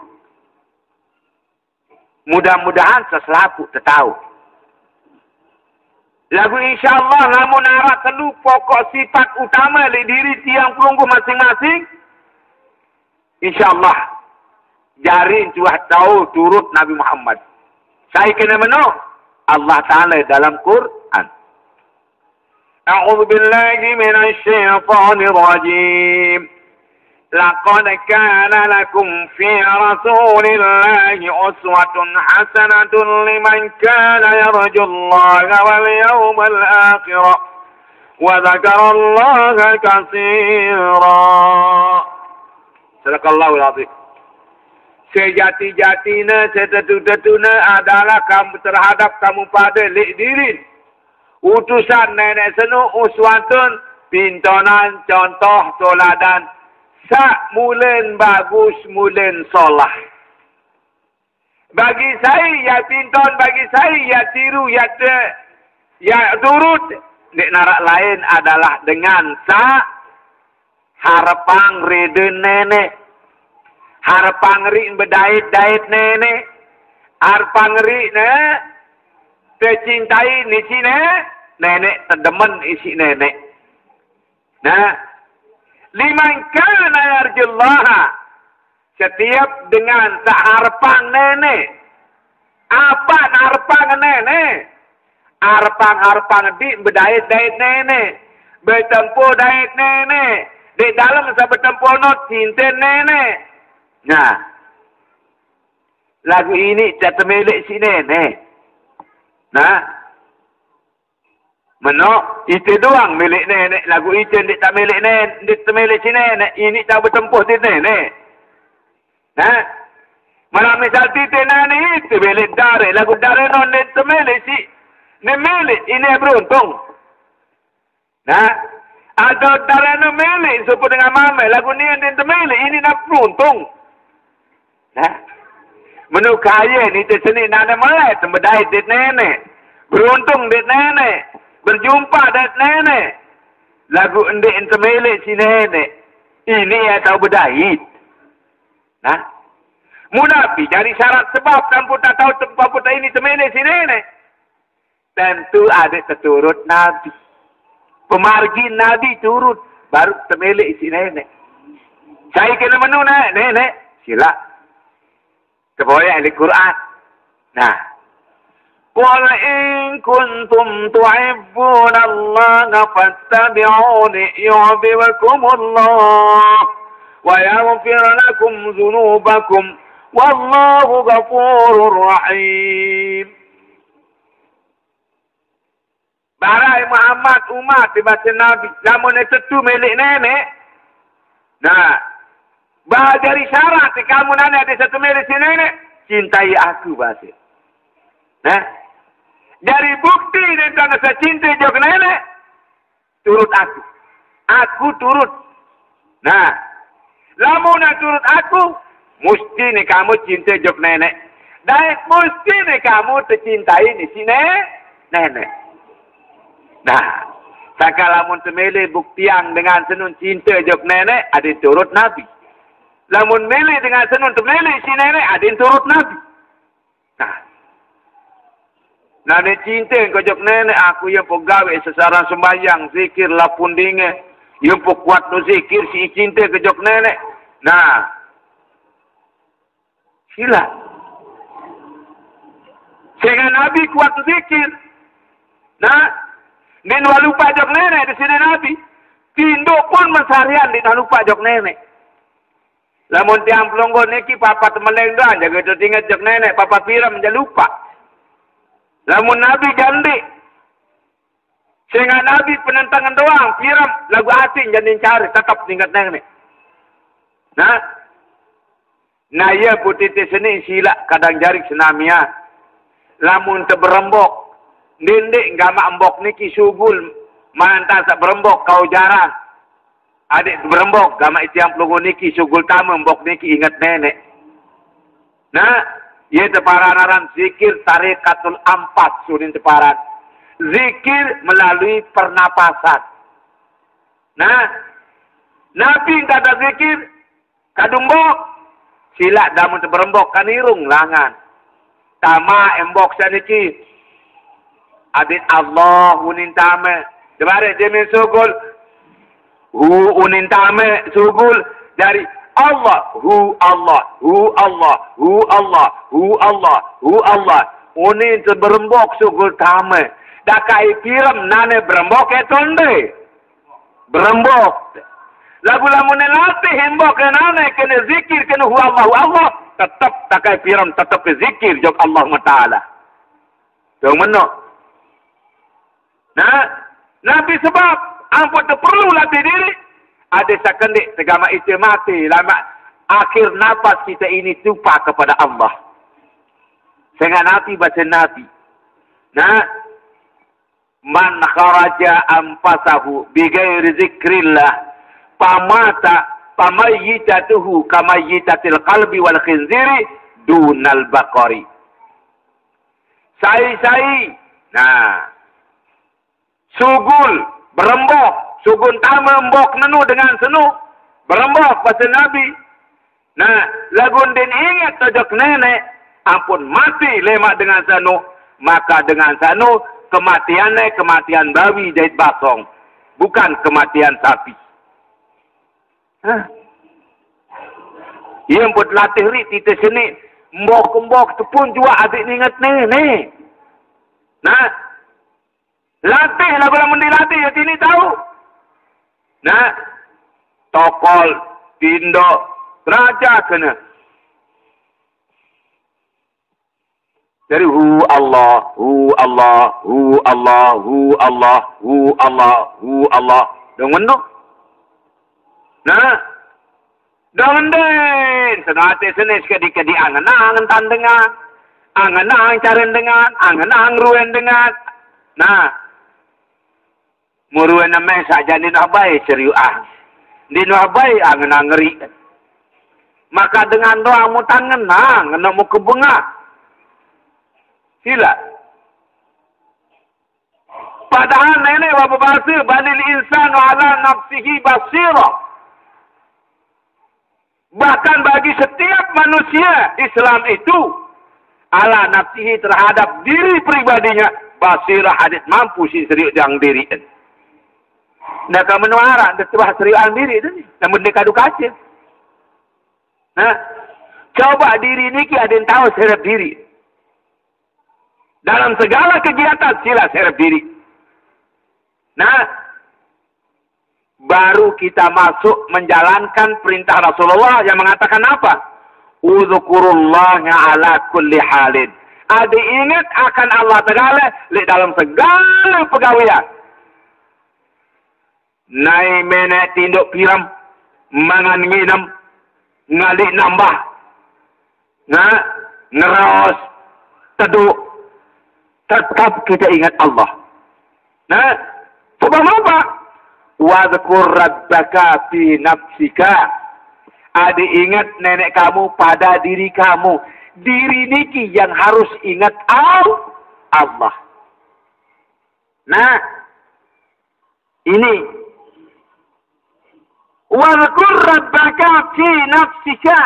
Mudah-mudahan seselapuq tetao. Laguq insyaallah, lamun araq telu pokok sipat utame leq diri tiang pelungguh masing-masing, insyaallah, jari tuah tao turut Nabi Muhammad. Sai kene meno? Allah Taala dalam Quran. A'udzu billahi minasy syaithanir rajim. Laqad kana lakum fi Rasulillahi uswatun hasanatun liman kana yarjullaha wal yawmal akhir wa dzakarallaha katsira. Sadaqallahul azim. Sejati-jatine, setetu-tetune adalah kamu, terhadap kamu pade leq diri utusan Neneq seno, uswatun, pintonan, contoh, toladan, saq mulen bagus, mulen solah. Bagi sai ya pinton, bagi sai ya tiru, ya te, ya turut, ndeq naraq lain adalah dengan saq harepang rede Neneq. Harepang riq bedait-dait Neneq. Harepang riq ne tecintai isiq Neneq, Neneq tedemen isiq Neneq. Nah, liman kana yarjullaha, setiap dengan saq harepang Neneq. Apaq harepang Neneq? Harepang-harepang diq bedait-dait Neneq, betempo dait Neneq, leq dalem saq betempo no cinten Neneq. Nah, laguq iniq te temeleq siq Neneq. Nah, menoq ite doang meleq Neneq, laguq ite ndeq temeleq Nen-, ndeq temeleq siq Neneq, iniq tao betempo siq Neneq. Nah, maraq misal ite nani ite meleq dare, laguq dare no ndeq temeleq siq, ndeq meleq, iniq beruntung. Nah, atau dare no meleq sopoq dengan mame, laguq iniq ndeq temeleq, iniq ndeq beruntung. Nah, menu kaye nite seni nane melet bedait dait Neneq, beruntung dait Neneq, berjumpa dait Neneq, laguq ndeq temeleq siq Neneq, iniq ye tao bedait. Nah, mun napi jari syarat sebab sampun tao, sampun iniq temeleq siq Neneq? Tentu adeq teturut Nabi. Pemargin Nabi turut, baruq temeleq siq Neneq. Sai kene menu, Neneq? Neneq, silaq. Teboyaq leq Qur'an. Nah. Qul in kuntum tuhibbunallaha fattabi'uni yuhbibkumullah wa yaghfir lakum dzunubakum wallahu ghafurur rahim. Barai Muhammad umat, base Nabi, lamun tetu meleq Neneq. Nah, bah, jari syarat kamu nane adeq saq temeleq siq Neneq, cintai aku, base. Nah, jari bukti nentang saq cinte jok Neneq, turut aku. Aku turut. Nah, lamun turut aku, musti ne kamu cinte jok Neneq. Dait musti ne kamu tecintai isiq Ne-, Neneq. Nah, sangkaq lamun temeleq buktiang dengan senun cinte jok Neneq, adeqn turut Nabi. Lamun meleq dengan senun temeleq isiq Neneq, adeqn turut Nabi. Nah. Nane cinte kojok Neneq, aku yempoq gaweq sesaran sembahyang, zikir, lapun dinge, yempoq kuat no zikir, siq cinte kojok Neneq. Nah. Silaq. Sengaq Nabi kuat zikir. Nah. Ndeqn wah lupaq jok Neneq, deside Nabi. Tindoq pun mesarian ndeqn wah lupaq jok Neneq. Lamun tiang pelungguh niki papat meleng doang, jage tetinget jok Neneq, papat pirem jaq lupaq. Lamun Nabi jaq ndeq. Sengaq Nabi penentengen doang, pirem, laguq atin jaq ndeqn care, tetep tinget Neneq. Nah. Nah, ie putite seni silaq kadang jarik senamian. Lamun teberembok, ndeq-ndeq gamaq embok niki sugul, mantan saq berembok kau jarang. Adeq berembok, gamaq itiang pelungguh niki sugul tame embok niki inget Neneq. Nah, ie teparan aran zikir tarekatul ampas, unin teparan. Zikir melalui pernapasan. Nah, Nabi kata zikir, kadu embok. Silaq damun teberembok kan irung langan. Tama embok saq niki. Abis Allah unin tame. Tebarek demen sugul. Hu unin tame sugul. Jari Allah, hu Allah, hu Allah, hu Allah, hu Allah, hu Allah. Unin teberembok sugul tame. Dakai pirem nane berembok e tonde. Berembok. Laguq lamun ne latih embok kenane kene zikir, kene hu Allah, hu Allah, tetep dakai pirem, tetep zikir jok Allah Taala. Dong menoq. Nah, napi sebab? Ampoq teperlu latih diriq, adeq saq kendeq tegamaq ite mate, lamaq akhir napas kita ini tupa kepada Allah. Sengaq napi base Nabi? Nah, man kharaja anfasahu bighairi zikrillah, famata, famayyitatuhu kamayyitatil kalbi wal khinziri, dunal baqari. Sai-sai. Nah. Sugul, berembok, sugun tama embok nenu dengan senu, berembok basa Nabi. Nah, lagun din ingat tojok nenek, ampun mati lemak dengan senu, maka dengan senu kematiannya kematian babi jahit basong, bukan kematian sapi. Hah? Ia buat latih ri tita sini, embok-embok tepun juga adik ingat nenek. Nah, latih lagu lamun dilatih ya tini tahu. Nah, tokol, tindo, raja kena. Dari hu Allah, hu Allah, hu Allah, hu Allah, hu Allah, hu Allah. Dong meno. Nah, dong den. Senate sene sekedi-kedi angen-angen tandengan. Angen-angen caren dengan, angen-angen ruen dengan. Nah, muruan neme saja din abai serius ah. Din abai angen-angen ngeri. Maka dengan doa mu tangen nah, ngena mu kebengah. Sila. Padahal nenek wa bebahasa, "Balil insanu ala nafsihi basira." Bahkan bagi setiap manusia Islam itu, ala nafsihi, terhadap diri pribadinya, basira, hadit mampu si serius dang diri. Nah, kamu nuara, dia telah serius dang diri tu ni. Namun dia kadu kaca. Nah, coba diri ni ki ada yang tahu terhadap diri. Dalam segala kegiatan, sila terhadap diri. Nah, baru kita masuk menjalankan perintah Rasulullah yang mengatakan apa? "Udzkurullaha ala kulli halin." Ada ingat akan Allah Ta'ala di dalam segala pegawaian. Nai menek tinduk piram, mangan nginem, ngali nambah. Nah, ngeraos, teduk, tetap kita ingat Allah. Nah, sebab apa? "Wadzkur rabbaka fi nafsika." Ada ingat nenek kamu pada diri kamu. Diri niki yang harus ingat Al-, Allah. Nah, ini. "Wadzkur rabbaka fi nafsika."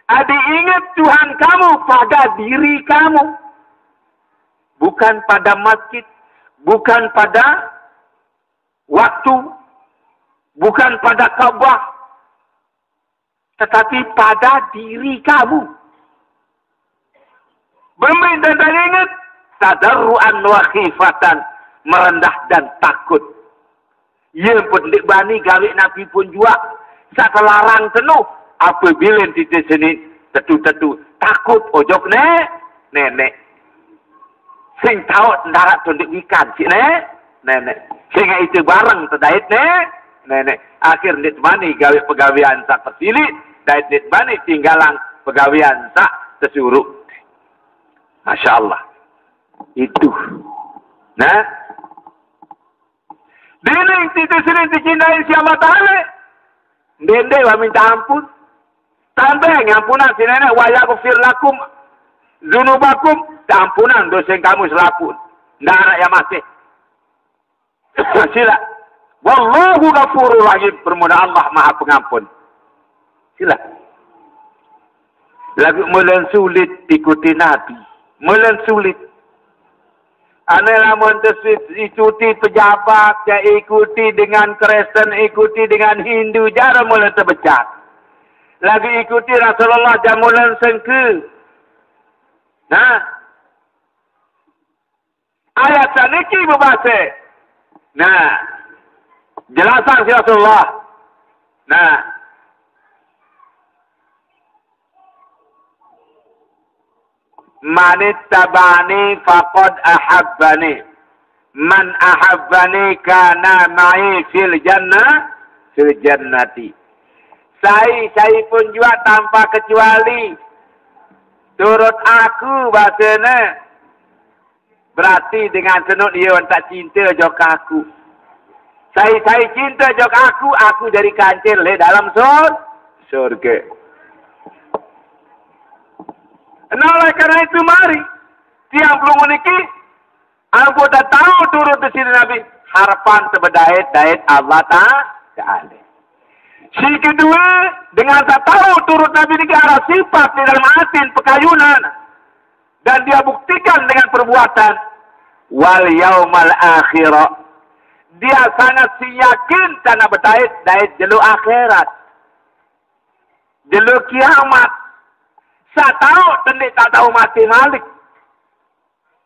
Ada ingat Tuhan kamu pada diri kamu. Bukan pada masjid, bukan pada waktu, bukan pada Ka'bah, tetapi pada diri kamu. Bermain dan ingat, tadarruan wa khifatan, merendah dan takut. Ia pun ndik bani gawe napi pun juak. Sak telarang tenuh, apabila titi sini tetu-tetu takut ojok ne-, nenek. Sing taut ndarat tu ndik wikan si ne-, nenek. Sing itu bareng tedait ne-, nenek. Akhir ndik bani gawe pegawean sak pesili, dait ndik bani tinggalang pegawean sak tesuruh. Masya Allah. Itu. Nah, dini titi sini dicintai si Allah Ta'ala. Dende wa minta ampun. Tambah ngampunan si nenek, "Wa yaghfir lakum dzunubakum." Ampunan dosa kamu selapun. Ndak ada yang masih. Sila. "Wallahu ghafurur rahim." Bermula Allah Maha Pengampun. Sila. Lagu melen sulit ikuti Nabi. Melen sulit. Ane lamun tersulit ikuti pejabat, ya ikuti dengan Kristen, ikuti dengan Hindu, jara melen tebecat. Lagu ikuti Rasulullah, jamulan sengke. Nah, ayat saniki bebase. Nah, jelasan si Rasulullah. Nah, "Manittaba'ani faqad ahabbani. Man ahabbani kana ma'i fil jannah, fil jannati." Sai-sai pun juga tanpa kecuali turut aku, bahasanya. Berarti dengan senut dia tak cinta jok aku. Sai-sai cinta jok aku, aku jadi kancil le dalam sur-, surga. Nah, oleh karena itu, mari tiang pelungguh niki, anggo tatau turut di sini Nabi, harapan tebedait dait Allah Ta-, Ta'ala. Si kedua, dengan tatau turut Nabi niki arah sifat di dalam atin pekayunan, dan dia buktikan dengan perbuatan. Wal yaumal akhirah, dia sangat si yakin karena bedait dait jelo akhirat, jelo kiamat. Satau tendik tak tahu mati malik.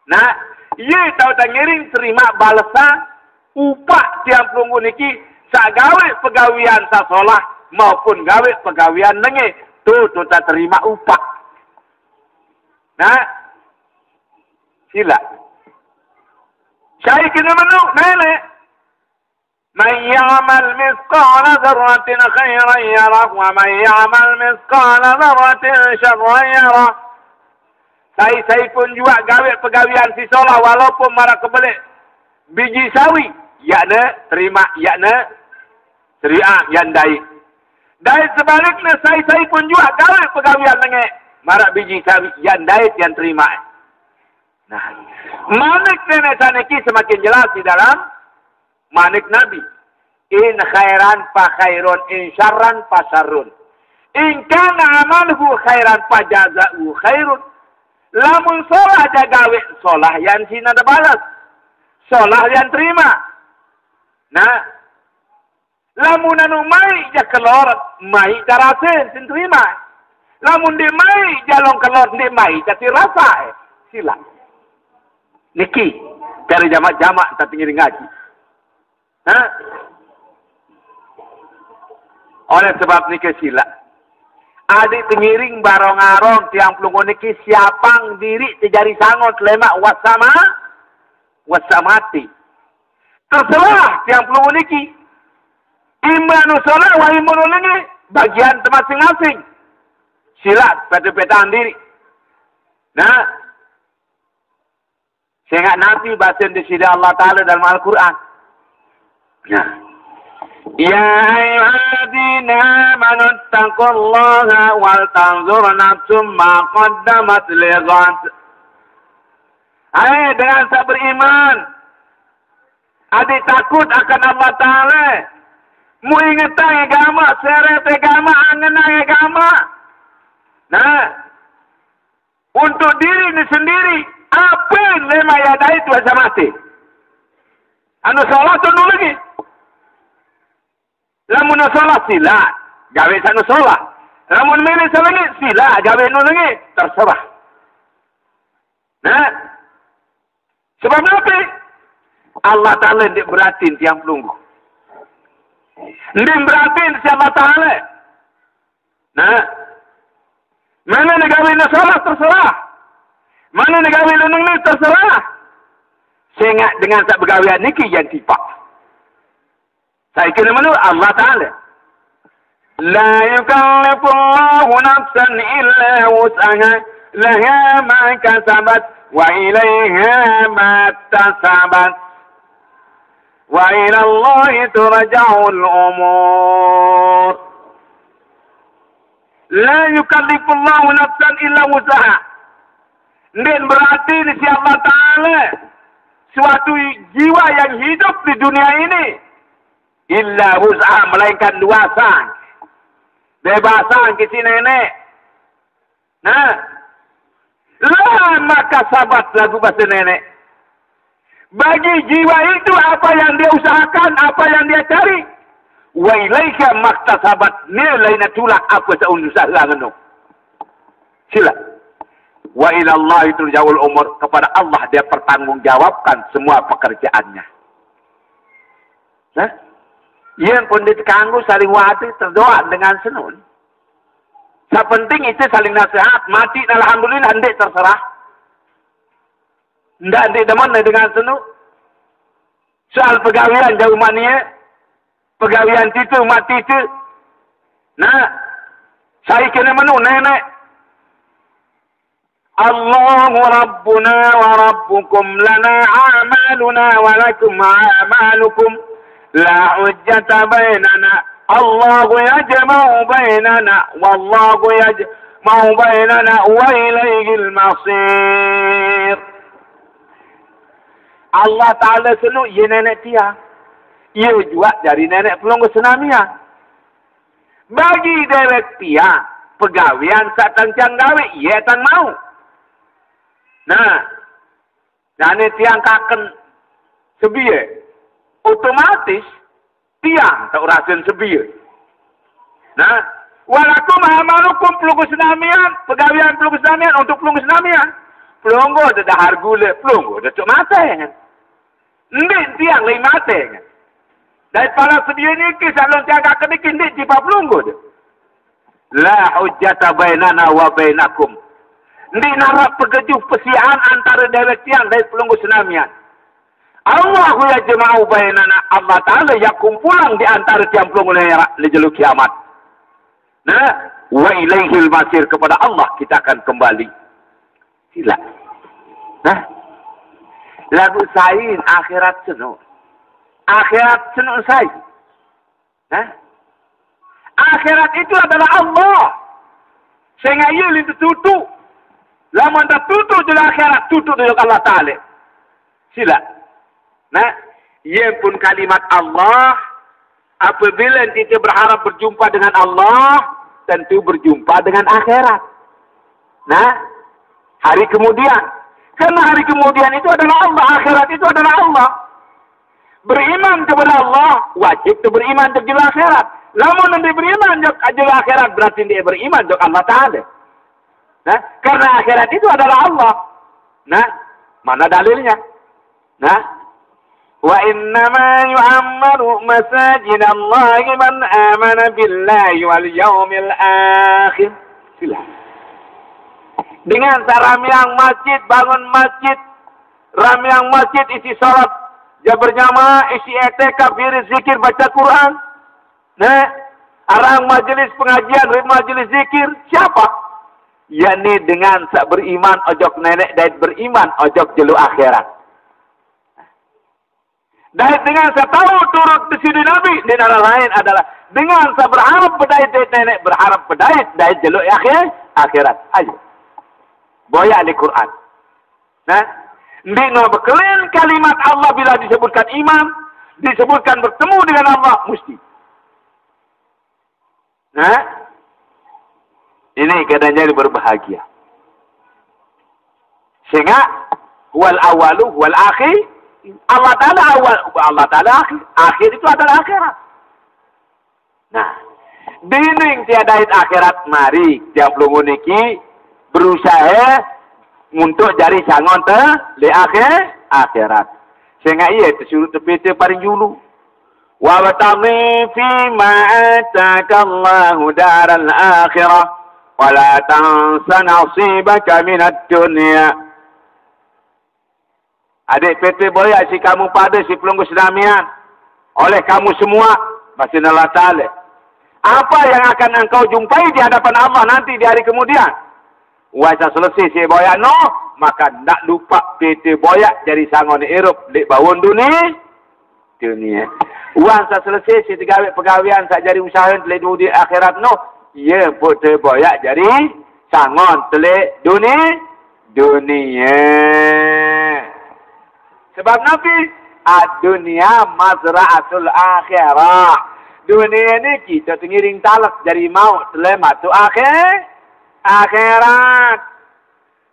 Nah, ye tau tangiring terima balesan upah tiang pelungguh niki, sagawe pegawian sasolah maupun gawe pegawian nengeh, tu, tu tak terima upah. Nah, sila. Saya kena menuk nenek. Man ya'mal mithqala dzarratin khairan yarah, wa man ya'mal mithqala dzarratin syarran yarah. Sai-sai pun juga gawe pegawian si solah walaupun marah kebelik biji sawi, yakne terima, yakne terima, yang dait. Dait sebaliknya, sai-sai pun juga gawe pegawian nengeh, marah biji sawi, yang dait, yang terima. Nah, manik nenek saniki semakin jelas di dalam manik Nabi. In khairan fa khairun, in syarran fa syarrun. In kana amaluhu khairan fa jaza'u khairun. Lamun solah dia gawe, solah yang sina ada balas. Solah yang terima. Nah, lamun anu mai ja kelor, mai ja rasa, sin terima. Lamun ndik mai ja long kelor, ndik mai ja si rasa, eh. Sila. Niki, dari jamak-jamak tapi ngiring ngaji. Hah? Oleh sebab niki sila. Adik pengiring barong-arong tiang pelungguh niki siapang diri tejari sangot lemak wasama, wasamati. Terserah tiang pelungguh niki. Imanu solah wa imanu lengi, bagian masing-masing. Sila peta-petaan diri. Nah, sehingga Nabi batin di sini Allah Ta'ala dalam Al-Quran. Nah. Ya ayyuhalladzina amanu taqullaha wal tanzur nafsum ma qaddamat lighad. Hai dengan tak beriman, adik takut akan Allah Ta'ala. Mu ingetang agama, seret agama, angenang agama. Nah, untuk diri ni sendiri, apa lema ya dait tu asa mati. Anu solah tu nu lagi. Lamun nu solah sila, gawe sanu solah. Lamun milih salengi sila, gawe nu lengi, terserah. Nah, sebab apa? Allah Ta'ala ndik beratin tiang pelungguh. Ndik beratin si Allah Ta'ala. Nah, mana negawi nu solah terserah. Mana negawi nu lengi terserah. Sehingga dengan tak begawian niki yang tipak. Saya kena menurut Allah Ta'ala. La yukallifullahu nafsan illa wus'aha, laha ma kasabat wa ilaiha ma tasabat. Wa ila Allahi turja'ul umur. La yukallifullahu nafsan illa wus'aha. Ndik berarti ni si Allah Ta'ala suatu jiwa yang hidup di dunia ini illa wus'aha, melainkan dua sang. Bebasan kisi nenek. Nah, la ma kasabat lagu bahasa nenek. Bagi jiwa itu apa yang dia usahakan, apa yang dia cari. Wa ilaiha ma kasabat, nilai na tulak apa saun usaha ngeno. Sila. Wa ilallahi turja'ul umur, kepada Allah dia pertanggungjawabkan semua pekerjaannya. Nah, yang pun ditekanggu saling wati terdoa dengan senun. Sepenting itu saling nasihat, mati alhamdulillah, ndik terserah. Ndak ndik demen dengan senun. Soal pegawian jauh mania, pegawian titu mati tu. Nah, saya kena menu nenek. Allahu rabbuna wa rabbukum, lana a'maluna wa lakum a'malukum, la hujjata bainana. Allahu yajma'u bainana wallahu yaj-, Mau bainana wa ilaihil masir. Allah Ta'ala senu ye nenek tiang. Ye juak jari nenek pelungguh senamian. Bagi dewek tiang, pegawean saq tang tiang gawe, ye tang mau. Nah, jane tiang kaken sebie, otomatis tiang tau rasen sebie. Nah, walakum amalukum pelungguh senamian, pegawean pelungguh senamian untuk pelungguh senamian. Pelungguh dedahar gule, pelungguh deduk mate. Ndeq tiang lei mate. Dait pala sebie niki saq lon tiang kaken niki ndeq tipaq pelungguh. La hujjata bainana wa bainakum. Ndeq naraq pegejuh pesiaan antare dewek tiang dait pelungguh senamian. Allahu yajma'u bainana, Allah Ta'ala yang kumpulang di antare tiang pelungguh ne jelo kiamat. Nah, wa ilaihil masir, kepada Allah kita akan kembali. Sila. Nah, laguq sai akhirat seno. Akhirat seno sai. Nah, akhirat itu adalah Allah. Sengaq ie lin tetutuq. Lamun tetutuq jelo akhirat, tutuq jelo Allah Ta'ala. Sila. Nah, ie pun kalimat Allah. Apabila kita berharap berjumpa dengan Allah, tentu berjumpa dengan akhirat. Nah, hari kemudian. Karena hari kemudian itu adalah Allah, akhirat itu adalah Allah. Beriman kepada Allah, wajib tu beriman jok jelo akhirat. Lamun ndeq beriman jok jelo akhirat, berarti ndeq beriman jok Allah Ta'ala. Nah, karena akhirat itu adalah Allah. Nah, mana dalilnya? Nah, wa innama yu'ammaru masajidallahi man amana billahi wal yaumil akhir. Sila. Dengan saq rameang masjid, bangun masjid, rameang masjid isi salat, jaq berjamaah, isi i'tikaf, wirid, zikir, baca Quran. Nah, arang majelis pengajian, rit majelis zikir, siapa? Yakni dengan saq beriman ojok neneq dait beriman ojok jelo akhirat. Dait dengan saq tao turut Deside Nabi, ndeq araq lain adalah dengan saq berharap bedait dait neneq, berharap bedait dait jelo akhir-, akhirat. Ayo. Boyaq leq Quran. Nah, ndeq no bekelin kalimat Allah bila disebutkan iman, disebutkan bertemu dengan Allah, mesti. Nah, ini kadang jadi berbahagia. Sehingga wal awalu wal akhir, Allah Ta'ala awal, Allah Ta'ala akhir. Akhir itu adalah akhirat. Nah, dening tiang dait akhirat, mari tiang pelungguh niki berusahe untuk jari sangon te leq akhir-, akhirat. Sehingga ie tesuruq tepete paling julu. "Wabtaghi fima atakallahu daral akhirah, wa la tansa nasibaka minad dunya." Adeq pete boyaq siq kamu pade, siq pelungguh senamian, oleh kamu semua, basen Allah Taala. Apa yang akan engkau jumpai di hadapan Allah nanti di hari kemudian? Wah, saq selese siq boyaq no, maka ndaq lupaq pete boyaq jari sangon irup leq bawon duni-, dunie. Wah, saq selese siq tegaweq pegawean saq jari usahe leq duni akhirat no, ie mpuk te boyaq jari sangon te leq duni-, dunie. Sebab napi? Ad-dunya mazra'atul akhirah. Dunie niki te tengiring talet jari mauq te leq matu akhir-, akhirat.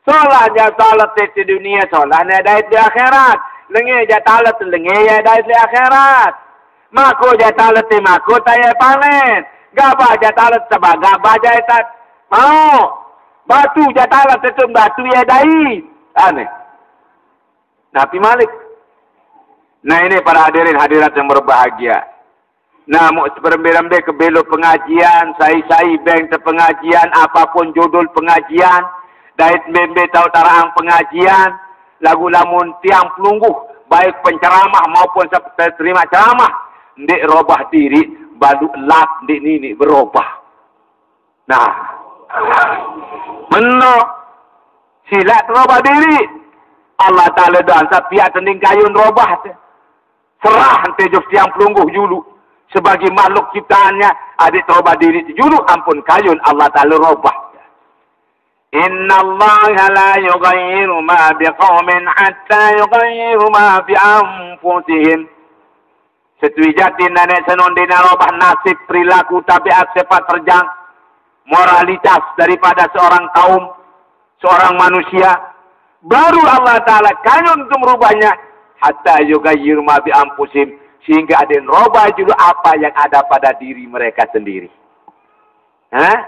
Solah jaq talet leq dunie, solah ne dait leq akhirat. Lenge jaq talet, lenge ie dait leq akhirat. Mako jaq talet, mako taie palen. Gabah jaq talet, tebaq gabah jaq tat-, mauq. Batu jaq talet, tetun batu ie dait. Aneh. Napi malik? Nah, ini para hadirin hadirat yang berbahagia. Nah, mauq seberembe-rembe kebelo pengajian, sai-sai beng te pengajian, apapun judul pengajian, dait mbe-mbe tao taraqang pengajian, laguq lamun tiang pelungguh, baik penceramah maupun saq terima ceramah, ndeq robah diriq, baluq lap ndeq niniq berobah. Nah, meno silaq terobah diriq. Allah Taala doang saq piaq tending kayun robah te. Serah ente jok tiang pelungguh julu. Sebagai makhluk ciptaannya, adeq terobah diriq julu, ampun kayun Allah Taala robah. Innallaha la yughayyiru ma biqaumin hatta yughayyiru ma bi anfusihim. Setuju jati nanek senun dina robah nasib, perilaku, tabiat, sifat, terjang, moralitas daripada seorang kaum, seorang manusia. Baru Allah Ta'ala kanyun untuk merubahnya. Hatta yughayyiru ma bi anfusihim. Sehingga ada yang robah juga apa yang ada pada diri mereka sendiri. Hah?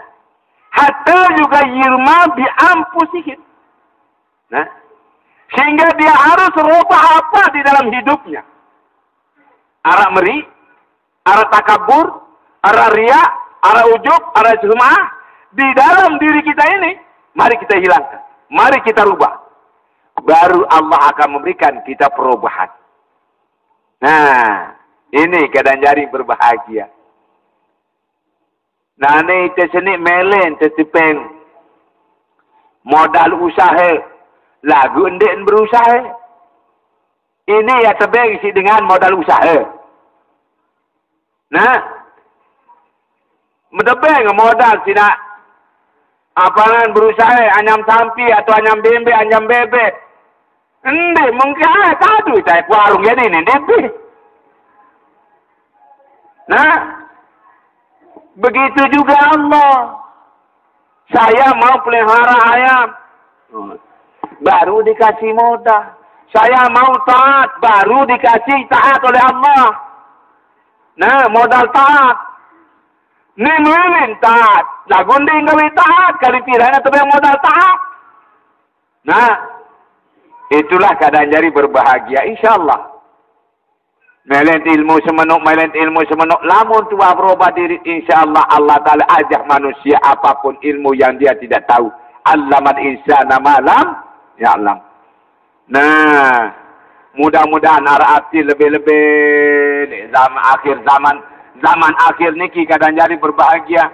Hatta yughayyiru ma bi anfusihim. Nah, sehingga dia harus robah apa di dalam hidupnya. Arak meri, arak takabur, arak riak, arak ujub, arak sum'ah. Di dalam diri kita ini, mari kita hilangkan. Mari kita rubah. Baru Allah akan memberikan kita perubahan. Nah, ini kadang jari berbahagia. Nah, ni ite seni melen, ite sipeng. Modal usaha. Lagu ndeq berusaha. Ini ya tebeng si dengan modal usaha. Nah, medebeng modal sina apalan berusaha anyam sampi atau anyam bembe, anyam bebek. Ndeq mungkin ah, tadu saya warung jadi ini, ndeq. Nah, begitu juga Allah. Saya mau pelihara ayam. Baru dikasih modal. Saya mau taat, baru dikasih taat oleh Allah. Nah, modal taat. Ni melen taat. Lagu ndeq gawe taat, kali pirana tebeng modal taat. Nah, itulah kadang jari berbahagia, insya Allah. Melen ilmu semenoq, melen ilmu semenoq. Lamun tuah berubah diri, insya Allah, Allah Ta'ala ajah manusia apapun ilmu yang dia tidak tahu. Allamal insana ma lam ya'lam. Nah, mudah-mudahan araq ati lebih-lebih leq zaman akhir zaman, zaman akhir niki kadang jari berbahagia.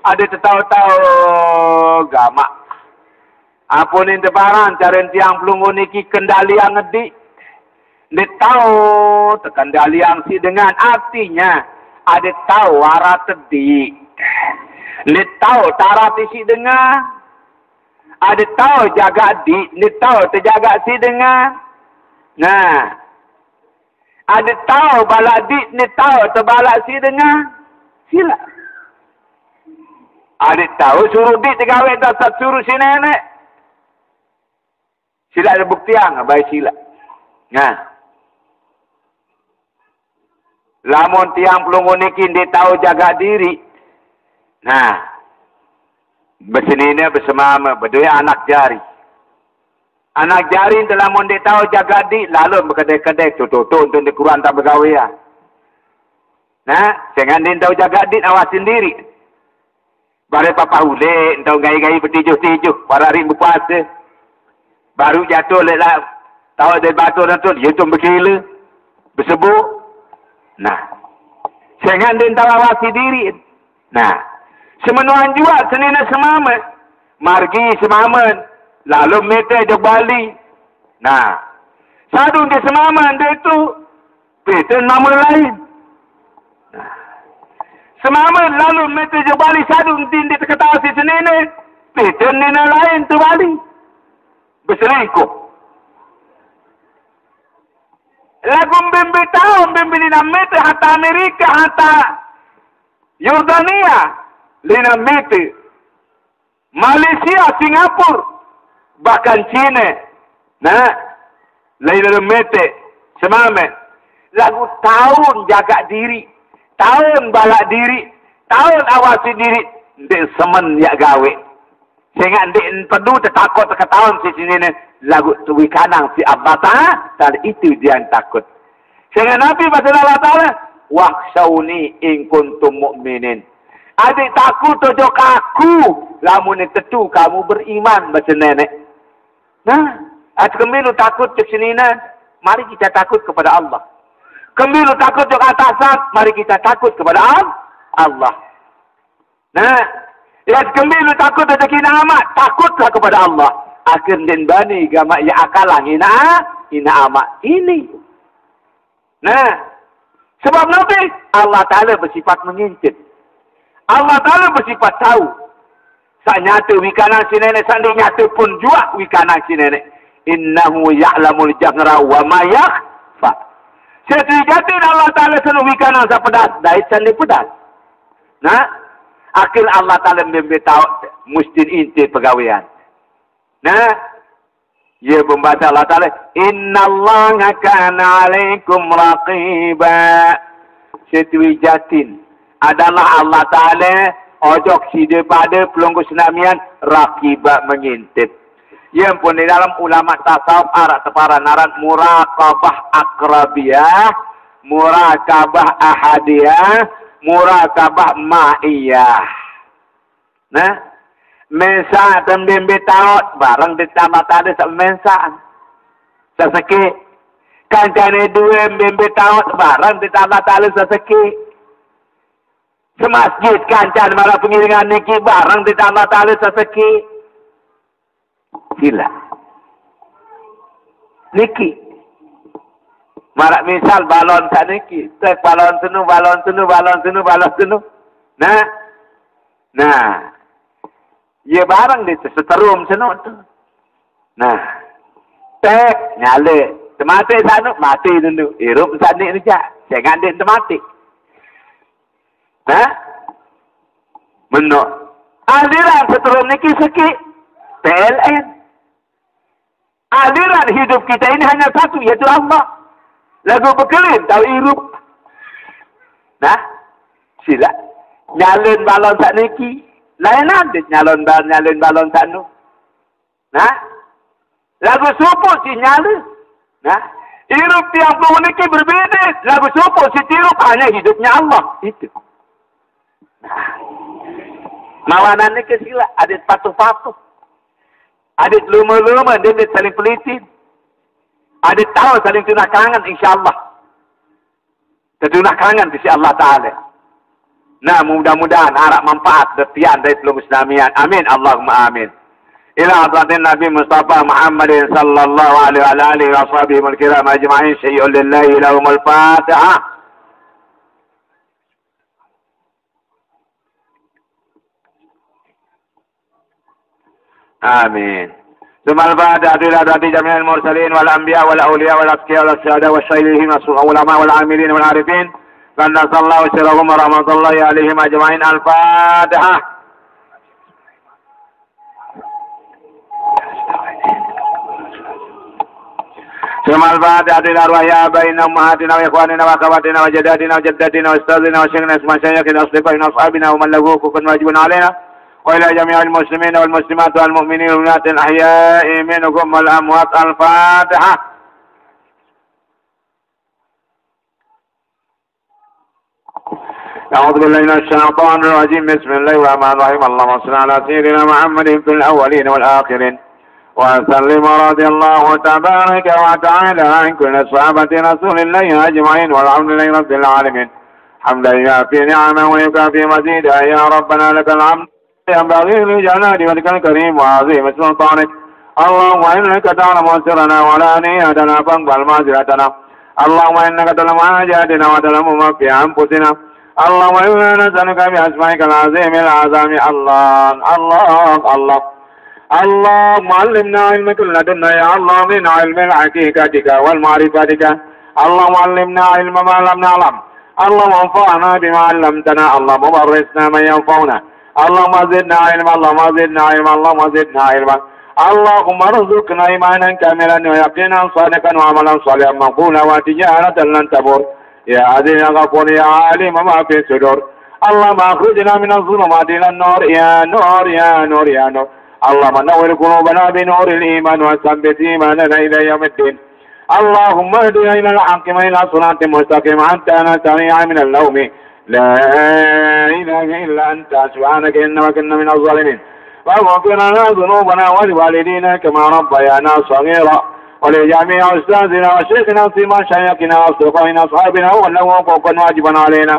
Ada tetau-tau gamaq. Apunin tebarang caren tiang pelungguh niki kendaliang ngediq. Ndeq tao tekendaliang siq dengan, artinya, adeq tao araq tediq. Ndeq tao tarati siq dengan. Adeq tao jagaq diq, ndeq tao tejagaq siq dengan. Nah, adeq tao balaq diq, ndeq tao tebalaq siq dengan. Silaq. Adeq tao suruq diq tegaweq, ndeq tao suruq siq neneq. Silaq buktiang, bae silaq. Nah. Lamun tiang pelungguh niki ndeq tao jagaq diriq. Nah. Besenine, besemame, bedowe anak jari. Anak jari ente lamun ndeq tao jagaq diq, lalo bekedek-kedek, tutuk-tutuk, untuk ndeq kuran tak begawean. Nah, sengaq ndeq tao jagaq diq, awasin diriq. Bare papah uleq, ento gai-gai betijuh-tijuh, bare ariq bepuase. Baruq jatuh leq la-, taoq dait batur ento, ie tum bekile, besebuk. Nah, sengaq ndeq tao awasi diriq. Nah, semenoan juaq senine semame. Margi semamen, lalo mete jok bali. Nah, sadung ndeq semame ndeq tu, pete mame lain. Nah, semame lalo mete jok bali, sadung ndeq teketaoq siq senine, pete nine lain tu bali. Beselingkuh. Laguq mbe-mbe taoq, mbe-mbe nine mete, hata Amerika, hata Yordania, nine mete. Malaysia, Singapura, bahkan Cine. Nah, lain lalo mete, semame. Laguq taun jagaq diriq, taun balaq diriq, taun awasi diriq, ndeq semen yaq gaweq. Sengaq ndeq perlu tetakut teketaun siq senine, laguq tewikanang siq Allah Ta'ala, itu yang takut. Sengaq napi basen Allah Ta'ala, "Wakhsyauni in kuntum mu'minin." Adeq takut ojok Aku, lamun tetu kamu beriman, basen neneq. Nah, adeq kembe lu takut jok senine, mari kita takut kepada Allah. Kembe lu takut jok atasan, mari kita takut kepada Al-, Allah. Nah, ya kembe lu takut ojok inaq amaq, takutlah kepada Allah. Akhir ndeq bani gamaq yaq akalang inaq, inaq amaq ini. Nah, sebab napi? Allah Ta'ala bersifat mengintet. Allah Ta'ala bersifat tahu. Saq nyate wikanang si neneq, saq ndeq nyate pun juaq wikanang si neneq. Innahu ya'lamul jahra wa ma yakhfa. Setu jatin Allah Taala senu wikanang saq pedas dait saq ndeq pedas. Nah, akhir Allah Taala mbe-mbe taoq mustin inte pegawean. Nah, Ye bembase Allah Taala, "Innallaha kana alaikum raqiba." Setuwi jatin adalah Allah Taala ojok side pade pelungguh senamian raqiba mengintip. Ye pun di dalam ulama tasawuf araq teparan aran muraqabah akrabiyah, muraqabah ahadiyah, muraqabah ma'iyah. Nah, mesaq tembe-mbe taoq bareng ditambah tali saq mesaq. Sesekeq. Kancane due mbe-mbe taoq bareng ditambah tali sesekeq. Semasjid kancan maraq pengiringan niki bareng ditambah tali sesekeq. Silaq. Niki. Maraq misal balon saq niki, tek balon senu, balon senu, balon senu, balon senu. Nah. Nah. Ye bareng ditu seterum senu tu. Nah. Tek nyale. Temate sanu, mate nenu. Irup saq ndeq nejaq. Sengaq ndeq temate. Nah. Meno. Aliran seterum niki sekeq. P L N. Aliran hidup kita ini hanya satu, yaitu Allah. Laguq bekelin taoq irup. Nah, silaq. Nyalen balon saq niki. Lain andit nyalon bal-, nyalen balon saq nu. Nah, laguq sopoq siq nyale. Nah, irup tiang pelungguh niki berbeda. Laguq sopoq siq tirup, hanya hidupnya Allah. Itu. Nah, mawanan niki silaq, adeq patuh-patuh. Adeq lume-lume, ndeq saling pelitin. Adeq taoq saling tunah kangen, insyaallah. Tetunah kangen bisiq Allah Taala. Nah, mudah-mudahan araq manfaat dait tiang dait pelungguh senamian. Amin, Allahumma amin. Ila hadratin Nabi Mustafa Muhammadin sallallahu alaihi wa ala alihi wa sahbihi wal kiram ajma'in. Syai'un lillahi lahumul Fatihah. آمين. ثم الفاتحة إلى حضرة جميع المرسلين والأنبياء والأولياء والأتقياء والشهداء والشهيدين والعلماء والعاملين والعارفين. قدس الله سرهم ورحمة الله عليهم أجمعين. الفاتحة. ثم الفاتحة إلى أرواح آبائنا وأمهاتنا وإخواننا وأخواتنا وجداتنا وجداتنا وأستاذنا وشيخنا ومشايخنا وأصدقائنا وأصحابنا ومن له حقوق واجب علينا، وإلى جميع المسلمين والمسلمات والمؤمنين والمؤمنات الأحياء منهم والأموات. الفاتحة. أعوذ بالله من الشيطان الرجيم. بسم الله الرحمن الرحيم. اللهم صل على سيدنا محمد في الأولين والآخرين. وسلم رضي الله تبارك وتعالى عن كل صحابة رسول الله أجمعين، والحمد لله رب العالمين. حمدا يوافي نعمه ويكافئ مزيده. يا ربنا لك الحمد ينبغي لجلال وجهك الكريم وعظيم سلطانك. اللهم إنك تعلم سرنا وعلانيتنا فاقبل معذرتنا. اللهم إنك تعلم حاجاتنا وتعلم ما في أنفسنا. اللهم إنا نسألك بأسمائك العظيم الأعظم. الله، الله، الله. اللهم علمنا علمك لدنا يا الله، من علم حقيقتك والمعرفتك. اللهم علمنا علما ما لم نعلم. اللهم انفعنا بما علمتنا. اللهم ورثنا ما ينفعنا. اللهم زدنا علما، اللهم زدنا علما، اللهم زدنا علما. اللهم ارزقنا إيمانا كاملا ويقينا صادقا وعملا صالحا مقبولا وتجارة لن تبور. يا عزيز يا غفور يا عالم ما في الصدور. اللهم أخرجنا من الظلمات إلى النور، يا نور، يا نور، يا نور. اللهم نور قلوبنا بنور الإيمان وثبت إيماننا إلى يوم الدين. اللهم اهدنا إلى الحق وإلى صراط مستقيم حتى نستريح من اللوم. لا إله إلا أنت سبحانك إنا كنا من الظالمين. واغفر لنا ذنوبنا ولوالدينا كما ربيانا صغيرا. ولجميع أستاذنا وشيخنا في مشايخنا وأصدقائنا أصحابنا ومن له حقوق واجبا علينا.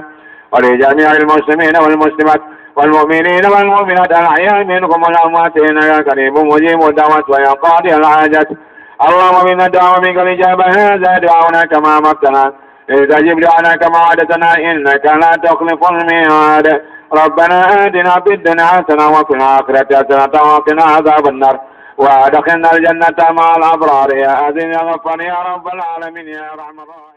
ولجميع المسلمين والمسلمات والمؤمنين والمؤمنات الأحياء منهم والأموات إنك قريب مجيب الدعوات ويا قاضي الحاجات. اللهم منا الدعاء منك الإجابة، هذا دعاؤنا كما أمرتنا، استجب دعانا كما وعدتنا إنك لا تخلف الميعاد. ربنا آتنا في الدنيا حسنة وفي الآخرة حسنة وقنا عذاب النار. وأدخلنا الجنة مع الأبرار يا عزيز يا غفار يا رب العالمين يا أرحم الراحمين.